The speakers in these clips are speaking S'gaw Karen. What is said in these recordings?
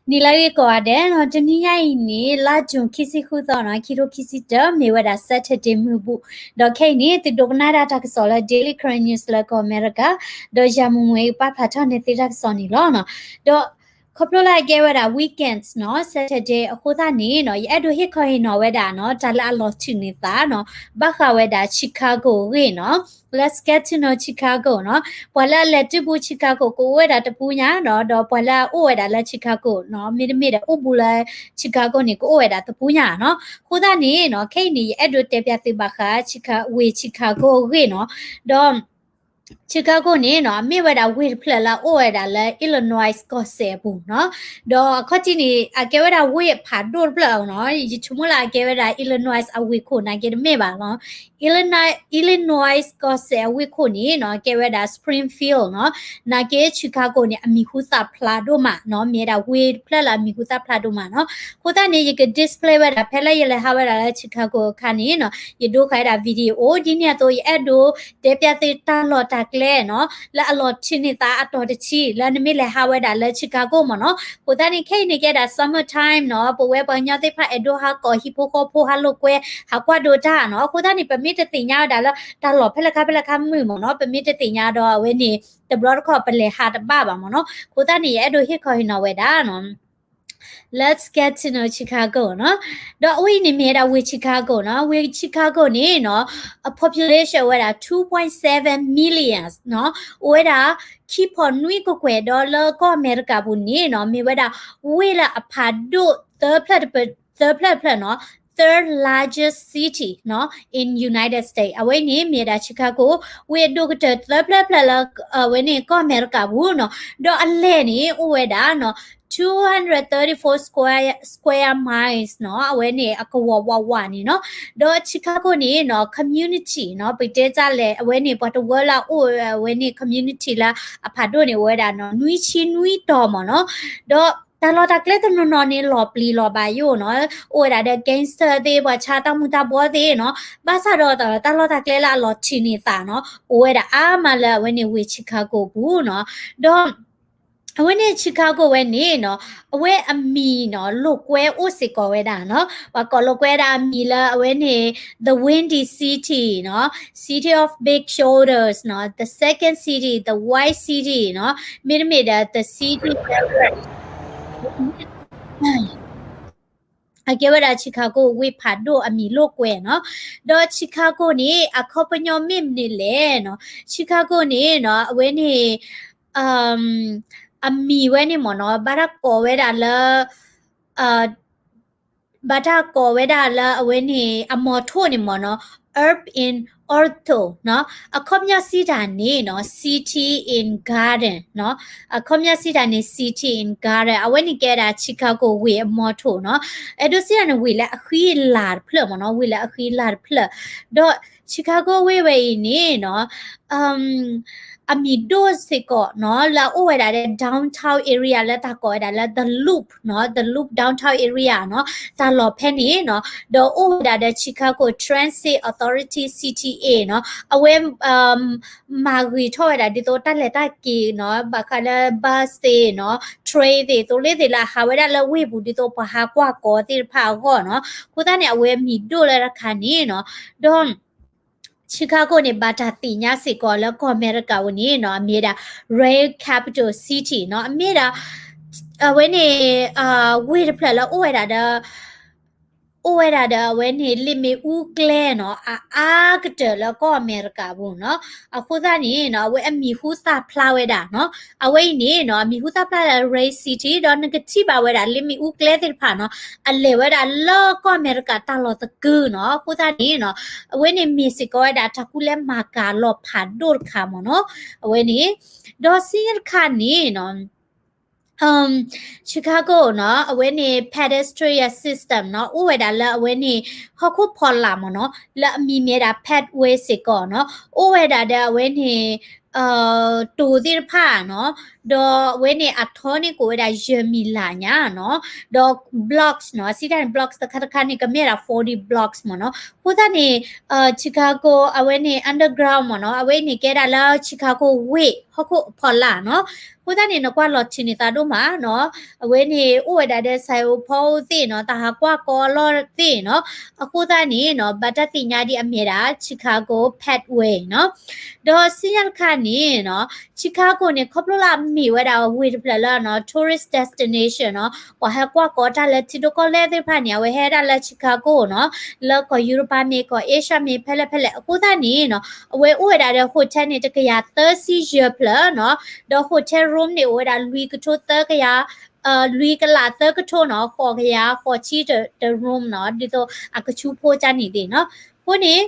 နံၤလၢအဂ့ၤကိးဂၤဒဲးနီၤ, တနံၤညါအံၤန့ၣ် လါ June ခံဆံဃုသီနီၤ, ခံထိခံဆံတၢ မ့ၢ်ဝဲဒၣ် Saturday မုၢ်ဘူၣ်, ဒီးခဲအံၤန့ၣ် သုဒိကနၣ်ဒၣ်တၢ်ကစီၣ်လၢ Daily Karen News လၢကီၢ်အမဲရကၤ, ဒီးယၤမူမူကပာ်ဖျါထီၣ်န့ၢ်သုတၢ်ကစီၣ်န့ၣ်လီၤနီၤ. ဒီးခီဖျိလၢအကဲဝဲဒၣ် weekends နီၤ, Saturday အဃိသတးန့ၣ်နီၤ, ယအဲၣ်ဒိးဟ့ၣ်ခီဟ့ၣ်နီၤဝဲဒၣ်နီၤ, တၢ်လၢအလီၤထုးန့ၢ်သးနီၤ, ဘၣ်ဃးဝဲဒၣ် Chicago အဂ့ၢ်နီၤ. Let's get to know Chicago နီၤ. ပှၤလၢအလဲၤတၢ်ဘူ Chicago ကအိၣ်ဝဲဒၣ်တပူၤညါနီၤ, ဒီးပှၤလၢအအိၣ်ဝဲဒၣ်လၢ Chicago နီၤ, မ့တမ့ၢ်ဒီးအိၣ်ဘူးလၢ Chicago န့ၣ် ကအိၣ်ဝဲဒၣ်တပူၤညါနီၤ. အဃိသတးန့ၣ်နီၤ, ခဲအံၤန့ၣ် ယအဲၣ်ဒိးတဲပျးသုဘၣ်ဃး ဝ့ၢ် Chicago အဂ့ၢ်နီၤ. ဒီး Chicago န့ၣ်နီၤ, အမ့ၢ်ဝဲဒၣ်ဝ့ၢ်တဖျၢၣ်လၢအအိၣ်ဝဲဒၣ်လၢ Illinois ကီၢ်စဲၣ်အပူၤနီၤ. ဒီးအခီၣ်ထံးန့ၣ် အကဲဝဲဒၣ်ဝ့ၢ်ဖးဒိၣ်တဖျၢၣ်နီၤ, ယဆိကမိၣ်လၢအကဲဝဲဒၣ် Illinois အဝ့ၢ်ခိၣ် နာ်က့တမ့ၢ်ဘၣ်နီၤ. Illinois, Illinois ကီၢ်စဲၣ်အဝ့ၢ်ခိၣ်န့ၣ်နီၤ, ကဲဝဲဒၣ် Springfield နီၤ, နာ်က့ Chicago န့ၣ် အမံၤဟူသၣ်ဖျါဒိၣ်မးနီၤ, မ့ၢ်ဝဲဒၣ်ဝ့ၢ်တဖျၢၣ်လၢအမံၤဟူသၣ်ဖျါဒိၣ်မးနီၤ. အဃိသတးန့ၣ် ယက display ဝဲဒၣ် ဖဲလၢယလဲၤဟးဝဲဒၣ်လၢ Chicago အခါန့ၣ်နီၤ, ယဒိဃာ်ဝဲဒၣ် video ဒ်န့ၣ်အသိး ယအဲၣ်ဒိးတဲပျးသုတၢ်လီၢ်တၢ်ကျဲနီၤ, လၢအလီၤထုးန့ၢ်သးအတီၤတဆံ လၢနမ့ၢ်လဲၤဟးဝဲဒၣ်လၢ Chicago မ့ၢ်နီၤ. အဃိသတးန့ၣ် ခဲအံၤန့ၣ်ကဲဒၣ် summer time နီၤ, ပဝဲပှၤကညီသ့ၣ်တဖၣ်အဲၣ်ဒိးဟးကိးဟံၣ်ဖိဃီဖိ ဟးလိာ်ကွဲ ဟးကွၢ်ဒိးတၢ်နီၤ. အဃိသတးန့ၣ် ပမ့ၢ်တသ့ၣ်ညါဝဲဒၣ်လၢ တၢ်လီၢ်ဖဲလဲၣ်ခါဖဲလဲၣ်ခါမုၢ်မ့ၢ်နီၤ, ပမ့ၢ်တသ့ၣ်ညါဒီးအဝဲန့ၣ် တဘျီတခီၣ်ပလဲၤဟးတဘၣ်ဘၣ်မ့ၢ်နီၤ. အဃိသတးန့ၣ် ယအဲၣ်ဒိးဟ့ၣ်ခီဟ့ၣ်နီၤဝဲဒၣ်နီၤ. Let's get to know Chicago နီၤ. ဒီးအဝဲအံၤန့ၣ်မ့ၢ်ဝဲဒၣ်ဝ့ၢ် Chicago နီၤ. ဝ့ၢ် Chicago န့ၣ်နီၤ, အ population ဝဲဒၣ် two point seven million နီၤ, အိၣ်ဝဲဒၣ် ခံဖီနွံကကွဲၢ် ဒီးလၢကီၢ်အမဲရကၤပူၤန့ၣ်နီၤ, မ့ၢ်ဝဲဒၣ်ဝ့ၢ်လၢအဖးဒိၣ်သၢဖျၢၣ်တဖျၢၣ်, သၢဖျၢၣ်တဖျၢၣ်နီၤ, third largest city နီၤ in United States. အဝဲန့ၣ်မ့ၢ်ဝဲဒၣ် Chicago ဝ့ၢ်အဒိၣ်ကတၢၢ်သၢဖျၢၣ်ဖျၢၣ်လၢ အဝဲန့ၣ်ကီၢ်အမဲရကၤပူၤနီၤ. ဒီးအလဲၢ်န့ၣ်အိၣ်ဝဲဒၣ်နီၤ, two hundred thirty-four square, square miles နီၤ, အဝဲန့ၣ်အကဝီၤဝးဝးန့ၣ်နီၤ. ဒီး Chicago န့ၣ်နီၤ, community နီၤ, ပတဲတၢ်လဲၣ် အဝဲန့ၣ် ပှၤတဝၢလၢအအိၣ်ဝဲန့ၣ် community လၢအဖးဒိၣ်န့ၣ် အိၣ်ဝဲဒၣ်နီၤ, နွံဆံနွံတီၤမ့ၢ်နီၤ. ဒီးတၢ်လီၢ်တၢ်ကျဲတနီၤနီၤန့ၣ် လီၤပျံၤလီၤဘၣ်ယိၣ်နီၤ, အိၣ်ဝဲဒၣ်ဒီး gangster သ့ၣ်, ပှၤဆါတၢ်မူၤတၢ်ဘှီသ့ၣ်နီၤ, ဘၣ်ဆၣ်ဒီးတၢ်လီၢ်တၢ်ကျဲလၢအလီၤထုးန့ၢ်သးနီၤ, အိၣ်ဝဲဒၣ်အါမးလၢအဝဲန့ၣ်ဝ့ၢ် Chicago ပူၤနီၤ. ဒီး အဝဲန့ၣ် Chicago ဝဲန့ၣ်နီၤ, အဝဲအမံၤနီၤ, လိာ်ကွဲအိၣ်စ့ၢ်ကီးဝဲဒၣ်နီၤ, ပှၤကိးလိာ်ကွဲဒၣ်အမံၤလၢအဝဲန့ၣ် the Windy City နီၤ, City of Big Shoulders နီၤ, the Second City, the White City နီၤ, မ့တမ့ၢ်ဒီး the City အကဲဝဲဒၣ် Chicago ဝ့ၢ်ဖးဒိၣ်အမံၤလိာ်ကွဲနီၤ. ဒီး Chicago န့ၣ် အခီပညီမ့ၢ်မနုၤလဲၣ်နီၤ, Chicago န့ၣ်နီၤ, အဝဲန့ၣ် အမံၤဝဲန့ၣ်မ့ၢ်နီၤ, ဘၣ်တၢ်ကိးဝဲဒၣ်လၢ ဘၣ်တၢ်ကိးဝဲဒၣ်လၢအဝဲန့ၣ် အမီၤထိၣ်န့ၣ်မ့ၢ်နီၤ, Urb in Ortho နီၤ, အခီပညီစံးတၢ်န့ၣ်နီၤ, City in Garden နီၤ, အခီပညီစံးတၢ်န့ၣ် City in Garden အဝဲန့ၣ်ကဲဒၣ် Chicago ဝ့ၢ်အမီၤထိၣ်နီၤ, အဲၣ်ဒိးစံးတၢ်န့ၣ် ဝ့ၢ်လၢအဃံအလၤတဖျၢၣ်မ့ၢ်နီၤ, ဝ့ၢ်လၢအဃံအလၤတဖျၢၣ်, ဒီး Chicago ဝ့ၢ်ဝဲအံၤန့ၣ်နီၤ အမံၤဒိၣ်စ့ၢ်ကီးနီၤ, လၢအအိၣ်ဝဲဒၣ်ဒီး downtown area လၢတၢ်ကိးဝဲဒၣ်လၢ the Loop နီၤ, the Loop downtown area နီၤ, တၢ်လီၢ်ဖဲန့ၣ်နီၤ, ဒီးအိၣ်ဝဲဒၣ်ဒီး Chicago Transit Authority, C T A နီၤ, အဝဲ မၤဂ့ၤထီၣ်ဝဲဒၣ်ဒ်သိးတၢ်လဲၤတၢ်က့ၤနီၤ, ဘၣ်ဃးလၢ bus သ့ၣ်နီၤ, train သ့ၣ် သိလ့ၣ်သ့ၣ်လၢအဟးဝဲဒၣ်လၢဝ့ၢ်ပူၤ ဒ်သိးပှၤဟးကွၢ်ကီးသ့ၣ်တဖၣ်အဂီၢ်နီၤ, အဃိသတးန့ၣ် အဝဲမံၤဒိၣ်လၢတခါန့ၣ်နီၤ, ဒီး Chicago န့ၣ် ဘၣ်တၢ်သ့ၣ်ညါစ့ၢ်ကီးလၢကီၢ်အမဲရကၤပူၤန့ၣ်နီၤ, အမ့ၢ်ဝဲဒၣ် rail capital city နီၤ, အမ့ၢ်ဒၣ် အဝဲန့ၣ် ဝ့ၢ်တဖျၢၣ်လၢအိၣ်ဝဲဒၣ်ဒီး အိၣ်ဝဲဒၣ်ဒီးအဝဲန့ၣ် လ့ၣ်မ့ၣ်အူကျဲနီၤ, အအါကတၢၢ်လၢကီၢ်အမဲရကၤပူၤနီၤ, အဃိသတးန့ၣ်နီၤ အဝဲအမံၤဟူသၣ်ဖျါဝဲဒၣ်နီၤ, အဝဲအံၤန့ၣ်နီၤ အမံၤဟူသၣ်ဖျါလၢ rail city ဒီးနကထံၣ်ဘၣ်ဝဲဒၣ်လ့ၣ်မ့ၣ်အူကျဲသ့ၣ်တဖၣ်နီၤ, အလဲၤဝဲဒၣ်လၢကီၢ်အမဲရကၤတၢ်လီၢ်သကုၤနီၤ, အဃိသတးန့ၣ်နီၤ အဝဲန့ၣ်မ့ၢ်စ့ၢ်ကီးဝဲဒၣ်တၢ်ကူၣ်လဲၤမၤကၤလီၤဖးဒိၣ်တခါမ့ၢ်နီၤ, အဝဲန့ၣ် ဒီးစံးတခါန့ၣ်နီၤ Chicago နီၤ အဝဲန့ၣ် pedestrian system နီၤ အိၣ်ဝဲဒၣ်လၢအဝဲန့ၣ် ဟီၣ်ခိၣ်ဖီလာ်မ့ၢ်နီၤ လၢအမံၤမ့ၢ်ဝဲဒၣ် pedway စ့ၢ်ကီးနီၤ အိၣ်ဝဲဒၣ်ဒီးအဝဲန့ၣ် တိၤသ့ၣ်တဖၣ်နီၤ ဒီးအဝဲန့ၣ်အထီန့ၣ်ကိးဝဲဒၣ်ယဲၢ်မံၤလၢ်ညါနီၤ ဒီး blocks နီၤ စံးတၢ်န့ၣ် blocks တခါတခါန့ၣ် ကမ့ၢ်ဒၣ် forty blocks မ့ၢ်နီၤ အဃိသတးန့ၣ် Chicago အဝဲန့ၣ် underground မ့ၢ်နီၤ အဝဲန့ၣ်ကဲဒၣ်လၢ Chicago ဝ့ၢ် ဟီၣ်ခိၣ်ဖီလာ်နီၤ အဃိသတးန့ၣ် နကွၢ်လီၤထံးန့ၢ်သးဒိၣ်မးနီၤ, အဝဲန့ၣ်အိၣ်ဝဲဒၣ်ဒီး Saint Paul သ့ၣ်နီၤ, တၢ်ဟးကွၢ်ကီအလီၢ်သ့ၣ်နီၤ, အဃိသတးန့ၣ်နီၤ ဘၣ်တၢ်သ့ၣ်ညါဒ်အမ့ၢ်ဒၣ် Chicago Parkway နီၤ, ဒီးစံၣ်ညီၣ်တခါန့ၣ်နီၤ Chicago န့ၣ် ခီဖျိလၢအမ့ၢ်ဝဲဒၣ်ဝ့ၢ်တဖျၢၣ်လၢနီၤ tourist destination နီၤ, ပှၤဟဲကွၢ်ကီတၢ်လၢထံဒိၣ်ကီၢ်လဲၢ်သ့ၣ်တဖၣ်န့ၣ် အဝဲဟဲဒၣ်လၢ Chicago နီၤ, လၢကီၢ်ယူရပၤမ့ၢ် ကီၢ်အ့ရှၢၣ်မ့ၢ် ဖဲလဲၣ်ဖဲလဲၣ် အဃိသတးန့ၣ်နီၤ အဝဲအိၣ်ဝဲဒၣ်ဒီး hotel န့ၣ် တကယၤသၢဆံယဲၢ်ဖျၢၣ်နီၤ, ဒီး hotel room န့ၣ် အိၣ်ဝဲဒၣ်လွံၢ်ကထိသၢကယၤ, လွံၢ်ကလးသၢကထိနီၤ, ဃိးကယၤဃိးဆံတ room နီၤ, ဒ်သိးအကဆူဖိကၢ်န့ၣ်သ့ၣ်နီၤ, အဃိန့ၣ်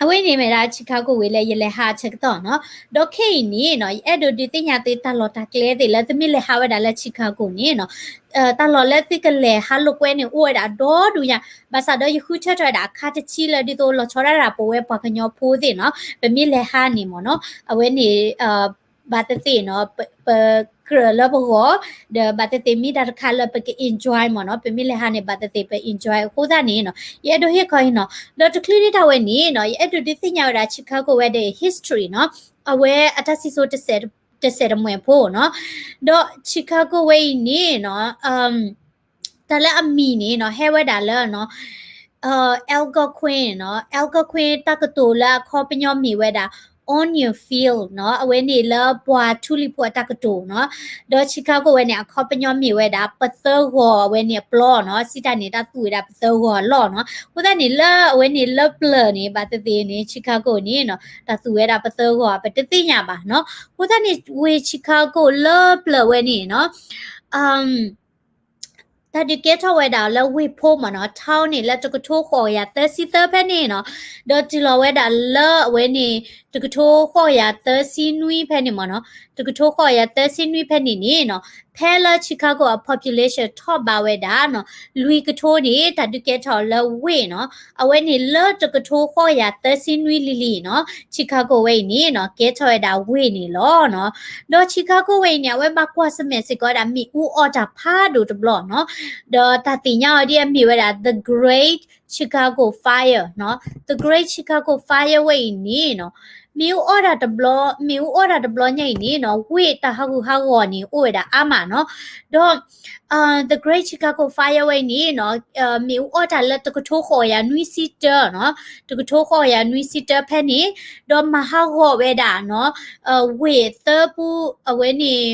အဝဲန့ၣ်မ့ၢ်ဒၣ် Chicago ဝ့ၢ်လၢယလဲၤဟးအဆၢကတီၢ်နီၤ, ဒီးခဲအံၤန့ၣ်နီၤ ယအဲၣ်ဒိးဒုးသ့ၣ်ညါသုတၢ်လီၢ်တၢ်ကျဲသ့ၣ်လၢသုမ့ၢ်လဲၤဟးဝဲဒၣ်လၢ Chicago န့ၣ်နီၤ, တၢ်လီၢ်လၢသုကလဲၤဟးလိာ်ကွဲန့ၣ် အိၣ်ဝဲဒၣ်ဒီဒူၣ်ညါ, ဘၣ်ဆၣ်ဒီးယဃုထၢထီၣ်ဝဲဒၣ်အခါတဆံလၢဒ်သိးလီၤဆီဒၣ်တၢ်ပဝဲပှၤကညီဖိသ့ၣ်နီၤ, ပမ့ၢ်လဲၤဟးန့ၣ်မ့ၢ်နီၤ, အဝဲန့ၣ် ဘၣ်သ့ၣ်သ့ၣ်နီၤ, ပကြၢးလၢပဂီၢ်, ဒီးဘၣ်သ့ၣ်သ့ၣ်မ့ၢ်တၢ်တခါလၢပက enjoy မ့ၢ်နီၤ, ပမ့ၢ်လဲၤဟးန့ၣ် ဘၣ်သ့ၣ်သ့ၣ်ပ enjoy အဃိသတးန့ၣ်နီၤ, ယအဲၣ်ဒိးဟ့ၣ်ခီအံၤနီၤ, ဒီးတချုးဒံးတၢ်ဝဲန့ၣ်နီၤ ယအဲၣ်ဒိးဒုးသ့ၣ်ညါဝဲဒၣ် Chicago ဝဲဒီး history နီၤ, အဝဲအတၢ်စံၣ်စိၤတစဲးတမှဲၤဖိနီၤ, ဒီး Chicago ဝဲအံၤန့ၣ်နီၤ တၢ်လၢအမံၤန့ၣ်နီၤ ဟဲဝဲဒၣ်လၢနီၤ Algonquin နီၤ, Algonquin တၢ်ကတိၤလၢအခီပညီမ့ၢ်ဝဲဒၣ် onion field နီၤ, အဝဲန့ၣ်လၢပှၤထူလံၤဖိအတၢ်ကတိၤနီၤ, ဒီး Chicago ဝဲန့ၣ် အခီပညီမ့ၢ်ဝဲဒၣ် ပသၢဂီၤအဝဲန့ၣ်အပျီနီၤ, စံးတၢ်န့ၣ် တၢ်သူၣ်ဝဲဒၣ်ပသၢဂီၤအလီၢ်နီၤ, အဃိသတးန့ၣ် လၢအဝဲန့ၣ်လၢပျၢၤန့ၣ် ဘၣ်သ့ၣ်သ့ၣ်န့ၣ် Chicago န့ၣ်နီၤ တၢ်သူၣ်ဝဲဒၣ်ပသၢဂီၤ ပတသ့ၣ်ညါဘၣ်နီၤ, အဃိသတးန့ၣ် ဝ့ၢ် Chicago လၢပျၢၤဝဲန့ၣ်နီၤ တၢ်ဒုးကဲထီၣ်ဝဲဒၣ်လၢဝ့ၢ်ဖိမ့ၢ်နီၤ town န့ၣ် လၢတကထိဃိးကယၤသၢဆံသၢဖဲန့ၣ်နီၤ, ဒီးတုၤလီၤဝဲဒၣ်လၢအဝဲန့ၣ် တကထိဃိးကယၤသၢဆံနွံဖဲန့ၣ်မ့ၢ်နီၤ, တကထိဃိးကယၤသၢဆံနွံဖဲန့ၣ်န့ၣ်နီၤ, ဖဲလၢ Chicago အ population ထီၣ်ဘးဝဲဒၣ်နီၤ လွံၢ်ကထိန့ၣ် တၢ်ဒုးကဲထီၣ်လၢဝ့ၢ်နီၤ, အဝဲန့ၣ်လၢတကထိဃိးကယၤသၢဆံနွံလံၤလံၤနီၤ, Chicago ဝဲအံၤန့ၣ်နီၤ ကဲထီၣ်ဝဲဒၣ်ဝ့ၢ်န့ၣ်လီၤနီၤ, ဒီး Chicago ဝဲအံၤန့ၣ် အဝဲဘၣ်ကွၢ်ဆၢၣ်မဲာ်စ့ၢ်ကီးဝဲဒၣ် မ့ၣ်အူအီၣ်တၢ်ဖးဒိၣ်တဘျီနီၤ, ဒီးတၢ်သ့ၣ်ညါအီၤဒ်အမ့ၢ်ဝဲဒၣ် The Great Chicago Fire နီၤ, The Great Chicago Fire ဝဲအံၤန့ၣ်နီၤ, မ့ၣ်အူအီၣ်တၢ်တဘျီ, မ့ၣ်အူအီၣ်တၢ်တဘျီညါအံၤန့ၣ်နီၤ ဝ့ၢ်တၢ်ဟးဂူာ်ဟးဂီၤန့ၣ် အိၣ်ဝဲဒၣ်အါမးနီၤ, ဒီး The Great Chicago Fire ဝဲအံၤန့ၣ်နီၤ, မ့ၣ်အူအီၣ်တၢ်လၢတကထိဃိးကယၤနွံဆံတၢနီၤ, တကထိဃိးကယၤနွံဆံတၢဖဲန့ၣ်, ဒီးမၤဟးဂီၤဝဲဒၣ်နီၤ, ဝ့ၢ်သၢပူ, အဝဲန့ၣ်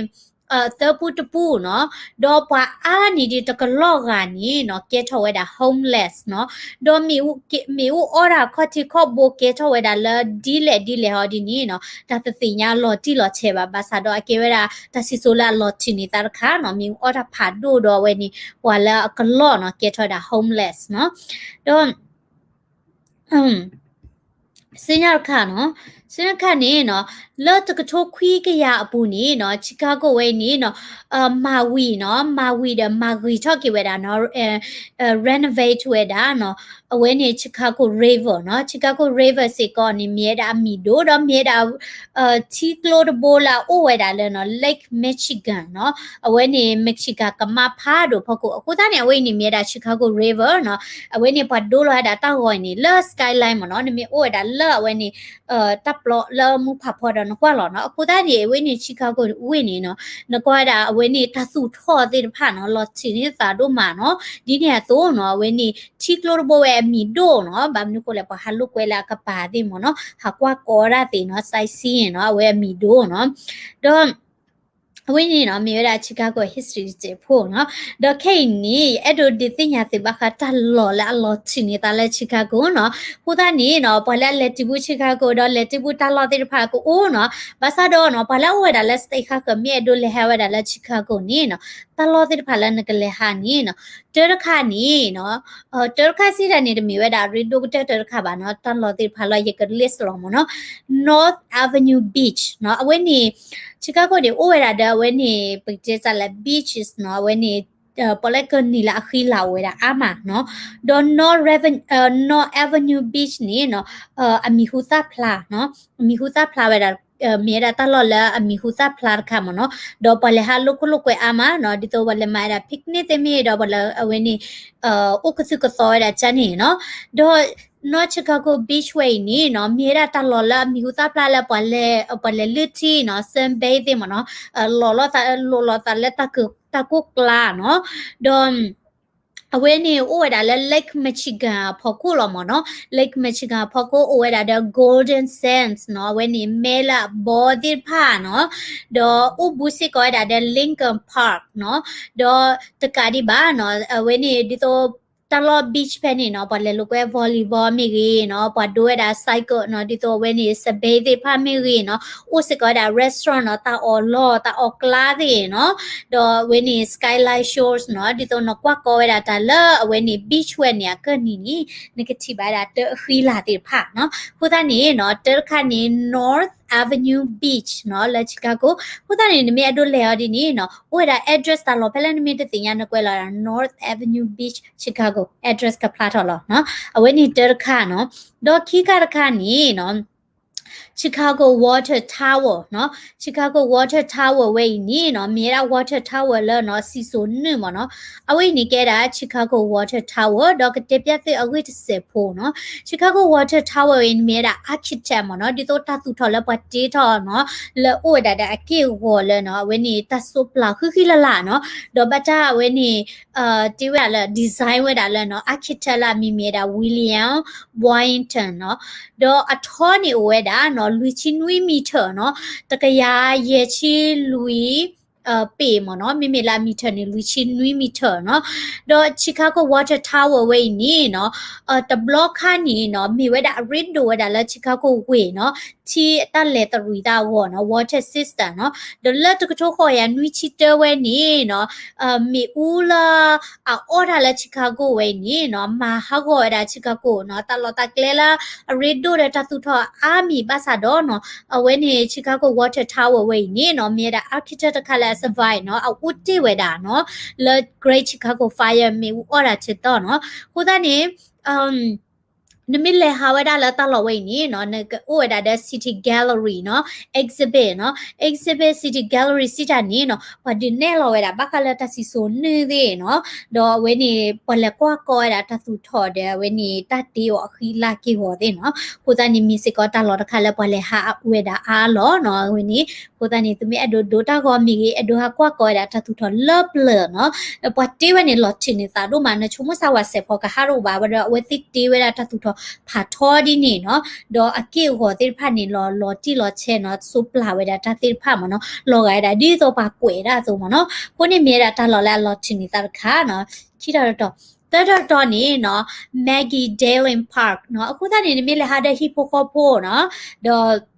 သၢပူတပူနီၤ, ဒီးပှၤအါန့ၢ်ဒံးတကလီၢ်ဂၤန့ၣ်နီၤ ကဲထီၣ်ဝဲဒၣ် homeless နီၤ, ဒီးမ့ၣ်အူအီၣ်တၢ်ခီၣ်ထံးခီၣ်ဘိကဲထီၣ်ဝဲဒၣ်လၢဒ်လဲၣ်ဒ်လဲၣ်ဟီဒ်န့ၣ်နီၤ တၢ်တသ့ၣ်ညါလီၤတံၢ်လီၤဆဲးဘၣ်, ဘၣ်ဆၣ်ဒီးအကဲဝဲဒၣ်တၢ်စံၣ်စိၤလၢအလီၤထံးန့ၢ်သးတခါနီၤ, မ့ၣ်အူအီၣ်တၢ်ဖးဒိၣ်ဒီးအဝဲန့ၣ် ပှၤလၢအကလီၢ်နီၤ ကဲထီၣ်ဝဲဒၣ် homeless နီၤ, ဒီး စံၣ်ညီၣ်တခါနီၤ, စံၣ်ညီၣ်တခါန့ၣ်နီၤ, လၢတကထိခွံကယၤအပူၤန့ၣ်နီၤ Chicago ဝဲအံၤန့ၣ်နီၤ, မၤဝံၤနီၤ, မၤဝံၤဒီးမၤဂ့ၤထီၣ်က့ၤဝဲဒၣ်နီၤ, renovate ဝဲဒၣ်နီၤ, အဝဲန့ၣ် Chicago River နီၤ, Chicago River စ့ၢ်ကီးန့ၣ် မ့ၢ်ဝဲဒၣ်အမံၤဒိၣ်ဒီးမ့ၢ်ဝဲဒၣ် ထံကျိတဘိလၢအအိၣ်ဝဲဒၣ်လၢနီၤ Lake Michigan နီၤ, အဝဲန့ၣ် Michigan ကမါဖးဒိၣ်ဖီခိၣ်, အဃိသတးန့ၣ် အဝဲအံၤန့ၣ်မ့ၢ်ဝဲဒၣ် Chicago River နီၤ, အဝဲန့ၣ်ပှၤဒိလီၤဝဲဒၣ်တၢ်ဂီၤအံၤန့ၣ် လၢ skyline မ့ၢ်နီၤ, နမ့ၢ်အိၣ်ဝဲဒၣ်လၢအဝဲန့ၣ် တၢ်ပျီလၢမူဖးဖီဒီးနကွၢ်လီၤနီၤ, အဃိသတးန့ၣ် အဝဲန့ၣ် Chicago ဝ့ၢ်န့ၣ်နီၤ, နကွၢ်ဝဲဒၣ်အဝဲန့ၣ်တၢ်သူၣ်ထီၣ်သ့ၣ်တဖၣ်နီၤ လီၤထံးန့ၢ်သးဒိၣ်မးနီၤ, ဒ်န့ၣ်အသိးနီၤ အဝဲန့ၣ်ထံကျိတဘိဝဲအမံၤဒိၣ်နီၤ, ဘၣ်မနုၤဃိလဲၣ် ပှၤဟးလိာ်ကွဲလၢအကပၤသ့ၣ်မ့ၢ်နီၤ, ဟးကွၢ်ကီတၢ်သ့ၣ်နီၤ sightseeing နီၤ အဝဲအမံၤဒိၣ်နီၤ, ဒီး အဝဲန့ၣ်နီၤ မ့ၢ်ဝဲဒၣ် Chicago history တစဲးဖိနီၤ, ဒီးခဲအံၤန့ၣ် ယအဲၣ်ဒိးဒုးသ့ၣ်ညါသုဘၣ်ဃးတၢ်လီၢ်လၢအလီၤထံးန့ၢ်သးလၢ Chicago နီၤ, အဃိသတးန့ၣ်နီၤ ပှၤလၢအလဲၤတုၤဘူး Chicago ဒီးလဲၤတုၤဘူးတၢ်လီၢ်သ့ၣ်တဖၣ်ကအိၣ်နီၤ, ဘၣ်ဆၣ်ဒီးနီၤ ပှၤလၢအအိၣ်ဝဲဒၣ်လၢ state ဃၣ်ဃၢၤ မ့ၢ်အဲၣ်ဒိးလဲၤဟးဝဲဒၣ်လၢ Chicago န့ၣ်နီၤ, တၢ်လီၢ်သ့ၣ်တဖၣ်လၢနကလဲၤဟးန့ၣ်နီၤ, တၢ်တခါန့ၣ်နီၤ တၢ်တခါစံးတၢ်န့ၣ် တမ့ၢ်ဝဲဒၣ်ရ့ဒိၣ်ကတၢၢ်တၢ်တခါဘၣ်နီၤ, တၢ်လီၢ်သ့ၣ်တဖၣ်လီၤ ယက list လီၤမ့ၢ်နီၤ, North Avenue Beach နီၤ, အဝဲန့ၣ် Chicago န့ၣ် အိၣ်ဝဲဒၣ်ဒီးအဝဲန့ၣ် ပကတဲစးလၢ beaches နီၤ, အဝဲန့ၣ် ပှၤလၢကနံၤလၢအဃံလၤအိၣ်ဝဲဒၣ်အါမးနီၤ, ဒီး North Aven-, North Avenue Beach န့ၣ်နီၤ အမံၤဟူသၣ်ဖျါနီၤ, အမံၤဟူသၣ်ဖျါဝဲဒၣ် မ့ၢ်ဝဲဒၣ်တၢ်လီၢ်လၢအမံၤဟူသၣ်ဖျါတခါမ့ၢ်နီၤ, ဒီးပှၤလဲၤဟးလိာ်ခိၣ်လိာ်ကွဲအါမးနီၤ, ဒ်သိးပှၤလဲၤမၤဝဲဒၣ် picnic သ့ၣ်မ့ၢ်ဒီး ပှၤလၢအဝဲန့ၣ် အိၣ်ကသုၣ်ကသီဝဲဒၣ်ကၢ်န့ၣ်နီၤ, ဒီး နီၢ် Chicago Beach ဝဲအံၤန့ၣ်နီၤ မ့ၢ်ဝဲဒၣ်တၢ်လီၢ်လၢအမံၤဟူသၣ်ဖျါလၢပှၤလဲၤ ပှၤလဲၤလုၢ်ထံနီၤ sunbathe သ့ၣ်မ့ၢ်နီၤ လီၤလိာ်သး လိာ်လိာ်သးလၢတၢ်ကိၢ် တၢ်ကိၢ်ကျါနီၤ ဒီး အဝဲန့ၣ်အိၣ်ဝဲဒၣ်လၢ Lake Michigan အဖီခိၣ်လီၤမ့ၢ်နီၤ Lake Michigan အဖီခိၣ်အိၣ်ဝဲဒၣ်ဒီး Golden Sands နီၤ အဝဲန့ၣ်မဲလၢအဘီသ့ၣ်တဖၣ်နီၤ ဒီးအိၣ်ဘူးစ့ၢ်ကီးဝဲဒၣ်ဒီး Lincoln Park နီၤ ဒီးတကးဒံးဘၣ်နီၤ အဝဲန့ၣ်ဒ်သိး တၢ်လီၢ် beach ဖဲန့ၣ်နီၤ ပှၤလဲၤလိာ်ကွဲ volleyball မ့ၢ်ဂ့ၤနီၤ ပှၤဒိဝဲဒၣ် cycle နီၤ ဒ်သိးအဝဲန့ၣ် sunbathe သ့ၣ်တဖၣ်မ့ၢ်ဂ့ၤနီၤ အိၣ်စ့ၢ်ကီးဝဲဒၣ် restaurant နီၤ တၢ်အီၣ်လီၢ် တၢ်အီၣ်ကျါသ့ၣ်နီၤ ဒီးအဝဲန့ၣ် Skyline Shores နီၤ ဒ်သိးနကွၢ်ကီဝဲဒၣ်တၢ်လၢအဝဲန့ၣ် beach ဝဲန့ၣ်အကၢၢ်နံၤန့ၣ် နကထံၣ်ဘၣ်ဝဲဒၣ်တၢ်အဃံလၤသ့ၣ်တဖၣ်နီၤ အဃိသတးန့ၣ်နီၤ တၢ်တခါန့ၣ် North Avenue Beach နီၤ လၢ Chicago အဃိသတးန့ၣ် နမ့ၢ်အဲၣ်ဒိးလဲၤအီၤဒ်န့ၣ်နီၤ အိၣ်ဝဲဒၣ် address တၢ်လီၢ်ဖဲလၢနမ့ၢ်တသ့ၣ်ညါ နကွဲးလီၤ North Avenue Beach Chicago address ကဖျါထီၣ်လီၤနီၤ အဝဲန့ၣ်တၢ်တခါနီၤ ဒီးခံခါတခါန့ၣ်နီၤ Chicago Water Tower နီၤ Chicago Water Tower ဝဲအံၤန့ၣ်နီၤ မ့ၢ်ဝဲဒၣ် Water Tower လၢနီၤ စံၣ်စိၤနုာ်မ့ၢ်နီၤ အဝဲအံၤန့ၣ်ကဲဒၣ် Chicago Water Tower ဒီးကတဲပျးသုအဂ့ၢ်တစဲးဖိနီၤ Chicago Water Tower ဝဲအံၤန့ၣ်မ့ၢ်ဝဲဒၣ် architect မ့ၢ်နီၤ ဒ်သိးတၢ်သူၣ်ထီၣ်လၢပှၤတ့ထီၣ်နီၤ လၢအိၣ်ဝဲဒၣ်ဒီးအက့ၢ်အဂီၤလၢနီၤ အဝဲန့ၣ်တၢ်စိးပျၢ်ဃံဃံလၤလၤနီၤ ဒီးဘၣ်တၢ်အဝဲန့ၣ် တ့ဝဲဒၣ်လၢ design ဝဲဒၣ်လၢနီၤ architect လၢအမံၤမ့ၢ်ဝဲဒၣ် William Boynton နီၤ ဒီးအထီန့ၣ်အိၣ်ဝဲဒၣ်နီၤ လွံၢ်ဆံနွံ meter နီၤ တကယၤယဲၢ်ဆံလွံၢ် ပေၣ်မ့ၢ်နီၤ မ့မ့ၢ်လၢအ meter န့ၣ် လွံၢ်ဆံနွံ meter နီၤ ဒီး Chicago Water Tower ဝဲအံၤန့ၣ်နီၤ တဘျီခါန့ၣ်နီၤ မ့ၢ်ဝဲဒၣ်အရ့ဒိၣ်ဝဲဒၣ်လၢ Chicago ဝ့ၢ်နီၤ ထံအတၢ်လဲၤသရံးသးအဂီၢ်နီၤ water system နီၤ ဒီးလၢတကထိဃိးကယၤနွံဆံတၢဝဲန့ၣ်နီၤ မ့ၣ်အူလၢ အအီၣ်တၢ်လၢ Chicago ဝဲအံၤန့ၣ်နီၤ မၤဟးဂီၤဝဲဒၣ် Chicago နီၤ တၢ်လီၢ်တၢ်ကျဲလၢအရ့ဒိၣ်ဒီးတၢ်သူၣ်ထီၣ်အါမံၤဘၣ်ဆၣ်ဒီးနီၤ အဝဲန့ၣ် Chicago Water Tower ဝဲအံၤန့ၣ်နီၤ မ့ၢ်ဝဲဒၣ် architect တခါလၢအ survive နီၤ အအိၣ်တ့ၢ်ဝဲဒၣ်နီၤ လၢ Great Chicago Fire မ့ၣ်အူအီၣ်တၢ်ဆၢကတီၢ်နီၤ အဃိသတးန့ၣ် နမ့ၢ်လဲၤဟးဝဲဒၣ်လၢတၢ်လီၢ်ဝဲအံၤန့ၣ်နီၤ နကအိၣ်ဝဲဒၣ်ဒီး City Gallery နီၤ exhibit နီၤ exhibit City Gallery စံးတၢ်န့ၣ်နီၤ ပှၤဒုးနဲၣ်လီၤဝဲဒၣ်ဘၣ်ဃးလၢတၢ်စံၣ်စိၤနုာ်သ့ၣ်နီၤ ဒီးအဝဲန့ၣ် ပှၤလဲၤကွၢ်ကီဝဲဒၣ်တၢ်သူၣ်ထီၣ်ဒီးအဝဲန့ၣ် တၢ်တ့အီၤအဃံလၤက့ၢ်ဂီၤသ့ၣ်နီၤ အဃိသတးန့ၣ် မ့ၢ်စ့ၢ်ကီးတၢ်လီၢ်တခါလၢပှၤလဲၤဟးဝဲဒၣ်အါလီၤနီၤ အဝဲန့ၣ် အဃိသတးန့ၣ် သုမ့ၢ်အဲၣ်ဒိးဒိးတၢ်ဂီၤမ့ၢ်ဂ့ၤ အဲၣ်ဒိးဟးကွၢ်ကီဝဲဒၣ်တၢ်သူၣ်ထီၣ်လၢပျၢၤနီၤ ပှၤတ့ဝဲန့ၣ်လီၤထုးန့ၢ်သးဒိၣ်မး နဆိကမိၣ်စၢ်ဝဲစဲးဖီကဟးတအိၣ်ဘၣ်ဝဲဒီး အဝဲသ့ၣ်တ့ဝဲဒၣ်တၢ်သူၣ်ထီၣ်ဖးထီဒ်န့ၣ်နီၤ ဒီးအက့ၢ်အဂီၤသ့ၣ်တဖၣ်န့ၣ်လီၤ လီၤတံၢ်လီၤဆဲးနီၤ စိးပျၢ်ဝဲဒၣ်တၢ်သ့ၣ်တဖၣ်မ့ၢ်နီၤ လီၤဂာ်ဝဲဒၣ်ဒ်သိးပှၤကွဲးဒၣ်အသိးမ့ၢ်နီၤ အဃိန့ၣ်မ့ၢ်ဝဲဒၣ်တၢ်လီၢ်လၢအလီၤထုးန့ၢ်သးတခါနီၤ ခံတီၤတတီၤ သၢတီၤတတီၤန့ၣ်နီၤ Maggie Dalen Park နီၤ အဃိသတးန့ၣ် နမ့ၢ်လဲၤဟးဒီးဟံၣ်ဖိဃီဖိနီၤ ဒီး